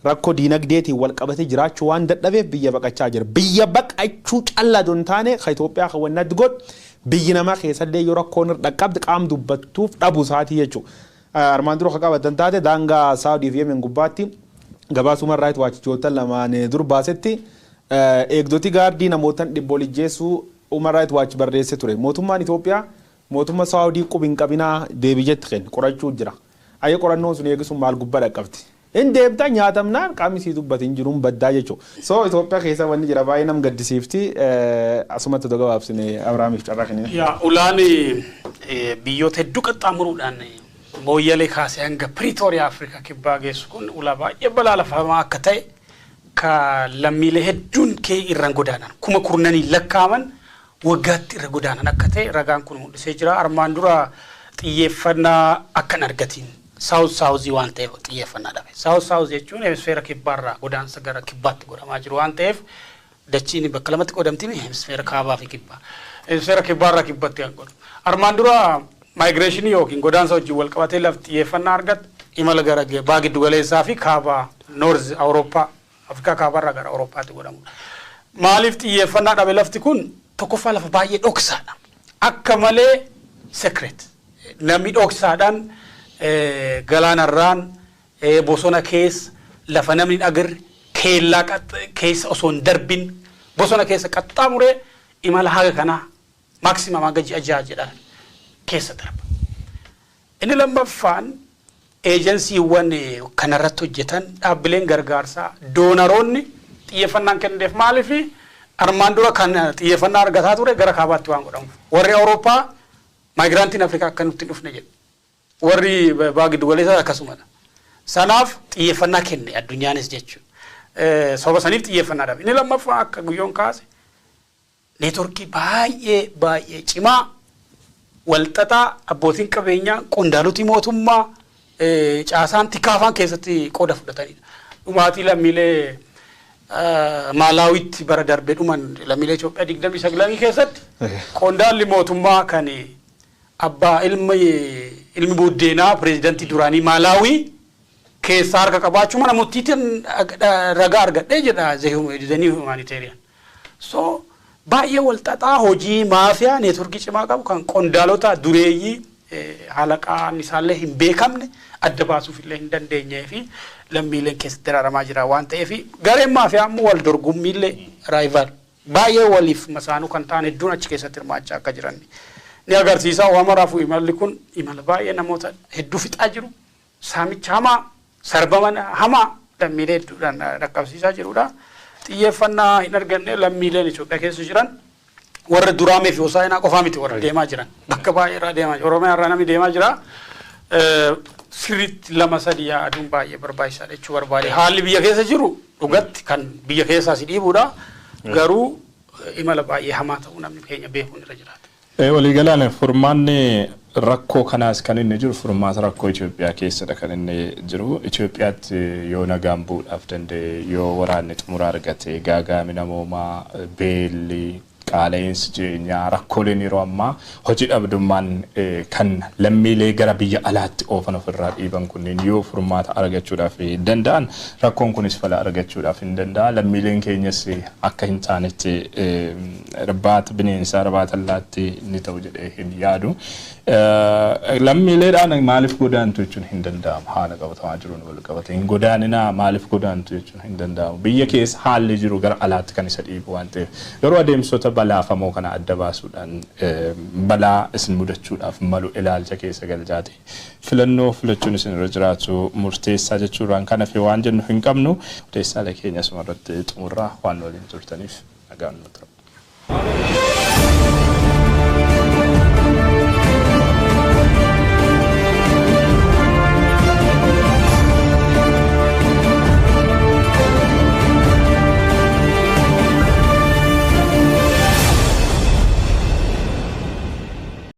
rakkoo diinagdeetiin wal qabatee jiraachuu waan dadhabeef biyya baqachaa jira. Biyya baqachuu callaa don taane kan Itoophiyaa kan wanni addi godhu biyyi namaa keessallee yoo rakkoon irra dhaqqabde qaam dubbattuuf dhabuu isaatii jechuudha. Armaan dura kan qabatan taate, daangaa Saawudii fi Yemen gubbaatti gabaasuma Rights Watch lamaan dur baasetti eegdoti gaardii namootan dhibba ol ijjeessuu Human Rights Watch barreessee ture. Mootummaan Itoophiyaa mootummaa Saawudii qubi hin qabinaa deebii jetti kenne, qorachuu jira. Ayyee, qorannoon sun eegisuun maal gubbaa dhaqqabdi? In deebita, nyaatamnaan qaamni sii dubbate hin jiruun baddaa jechuudha. So Itoophiyaa keessa wanni jira baay'ee nam gaddisiifti. Asumatti odoo gabaabsine Abiraamiif carraa kennina. Yaa, ulaan biyyoota hedduu qaxxaamuruudhaan Mooyyalee kaasee hanga Piriitooriyaa Afrikaa Kibbaa geessu kun ulaa baay'ee balaa lafamaa akka ta'e, ka lammiilee hedduun kee irraan godaanan, kuma kurnanii lakkaa'aman waggaatti irra godaanan akka ta'e ragaan kun mul'isee jira. Armaan dura xiyyeeffannaa akka hin argatiin South South waan ta'eef xiyyeeffannaa dhabe. South South jechuun hemisfeera kibbaarraa godaansa gara kibbaatti godhamaa jiru waan ta'eef, dachiin bakka lamatti qoodamtiin, hemisfeera kaabaa fi kibbaa. Hemisfeera kibbaarraa kibbatti kan godhu. Armaan dura migration yookiin godaansa wajjin wal qabatee lafti xiyyeeffannaa argatu imala gara baa giddu galeessaa fi kaabaa, North Awurooppaa, Afrikaa kaabaarraa gara Awurooppaatti godhamudha. Maaliif xiyyeeffannaa dhabe lafti kun? Tokkoffaa, lafa baay'ee dhoksaadha. Akka malee secret. Namni dhoksaadhaan galaanarraan, bosona keessa, lafa namni hin agarre keellaa keessa osoo hin darbin bosona keessa qaxxaamuree imala haga kanaa, maximum haga ji'a 6 jedhan keessa darba. Inni lammaffaan, eejensiiwwan kanarratti hojjetan, dhaabbileen gargaarsaa, donoroonni xiyyeeffannaan kenneef. Maaliif? Armaan dura kan xiyyeeffannaa argataa ture gara kaabaatti waan godhamuuf. Warri Awurooppaa migrantiin Afrikaa akka nutti hin dhufne jedhu. Warri baa giddu galeessaa akkasumadha. Sanaaf xiyyeeffannaa kenne addunyaanis jechuudha. Sababa saniif xiyyeeffannaa dhabe. Inni lammaffaa, akka Guyyoon kaase, networkii baay'ee baay'ee cimaa walxaxaa abbootiin qabeenyaa, qondaaloti mootummaa, caasaan tikaafaan keessatti qooda fudhatanidha. Dhumaatii lammiilee Maalaawitti bara darbe dhuman, lammiilee Itoophiyaa 29 keessatti qondaalli mootummaa kan abbaa ilmi buddeenaa pireezidantii duraanii Maalaawii keessaa harka qabaachuu mana murtiitiin ragaa argadhee jedha The New Humanitarian. So baay'ee walxaxaa, hojii maafiyaa networkii cimaa qabu, kan qondaalota dureeyyii halaqaan isaallee hin beekamne, adda baasuuf illee hin dandeenyee fi lammiileen keessatti dararamaa jira waan ta'eef, gareen maafiyaa ammoo wal dorgommiillee, rival baay'ee waliif masaanuu kan ta'an hedduun achi keessatti hirmaachaa akka jiran ni agarsiisa. Waan maraafuu imalli kun imala baay'ee namoota hedduu fixaa jiru. Saamicha hamaa, sarbama hamaa lammiilee hedduudhaan dhaqqabsiisaa jirudha. Xiyyeeffannaa hin arganne. Lammiileen Itoophiyaa keessa jiran warra Duraamee fi Hosaayinaa qofaa miti warra deemaa jiran. Bakka baay'ee irraa deemaa jiru. Oromiyaa irraa namni deemaa jira. Sirriitti lama sadi yaaduun baay'ee barbaachisaadha jechuu barbaade. Haalli biyya keessa jiru dhugatti kan biyya keessaa si dhiibudha. Garuu imala baay'ee hamaa ta'uu namni keenya beekuun irra jiraata. Waliigalaan furmaanni rakkoo kanaas kan inni jiru furmaata rakkoo Itoophiyaa keessadha kan inni jiru. Itoophiyaatti yoo nagaan bu'uudhaaf danda'e, yoo waraanni xumura argate, gaagaami namoomaa, beelli, qaala'insi jireenyaa, rakkooleen yeroo ammaa hojii dhabdummaan kan lammiilee gara biyya alaatti oofan ofirraa dhiiban kunneen yoo furmaata argachuudhaaf danda'an, rakkoon kunis fala argachuudhaaf hin danda'a. Lammiileen keenyas akka hin taanetti irbaata bineensaa, irbaata allaatti ni ta'u jedhee hin yaadu. Lammiileedhaan maaliif godaantu jechuun hin danda'amu. Haala qabatamaa jiruun wal qabate. Hin godaaninaa, maaliif godaantu jechuun hin danda'amu. Biyya keessa haalli jiru gara alaatti kan isa dhiibu waan ta'eef. Garuu adeemsota balaafamoo kana adda baasuudhaan balaa isin mudachuudhaaf malu ilaalcha keessa galchaati filannoo filachuun isin irra jiraatu murteessaa jechuudhaan kan hafe waan jennu hin qabnu. Odeessaalee keenya asuma irratti xumurraa, waan waliin turtaniif nagaan nu tura.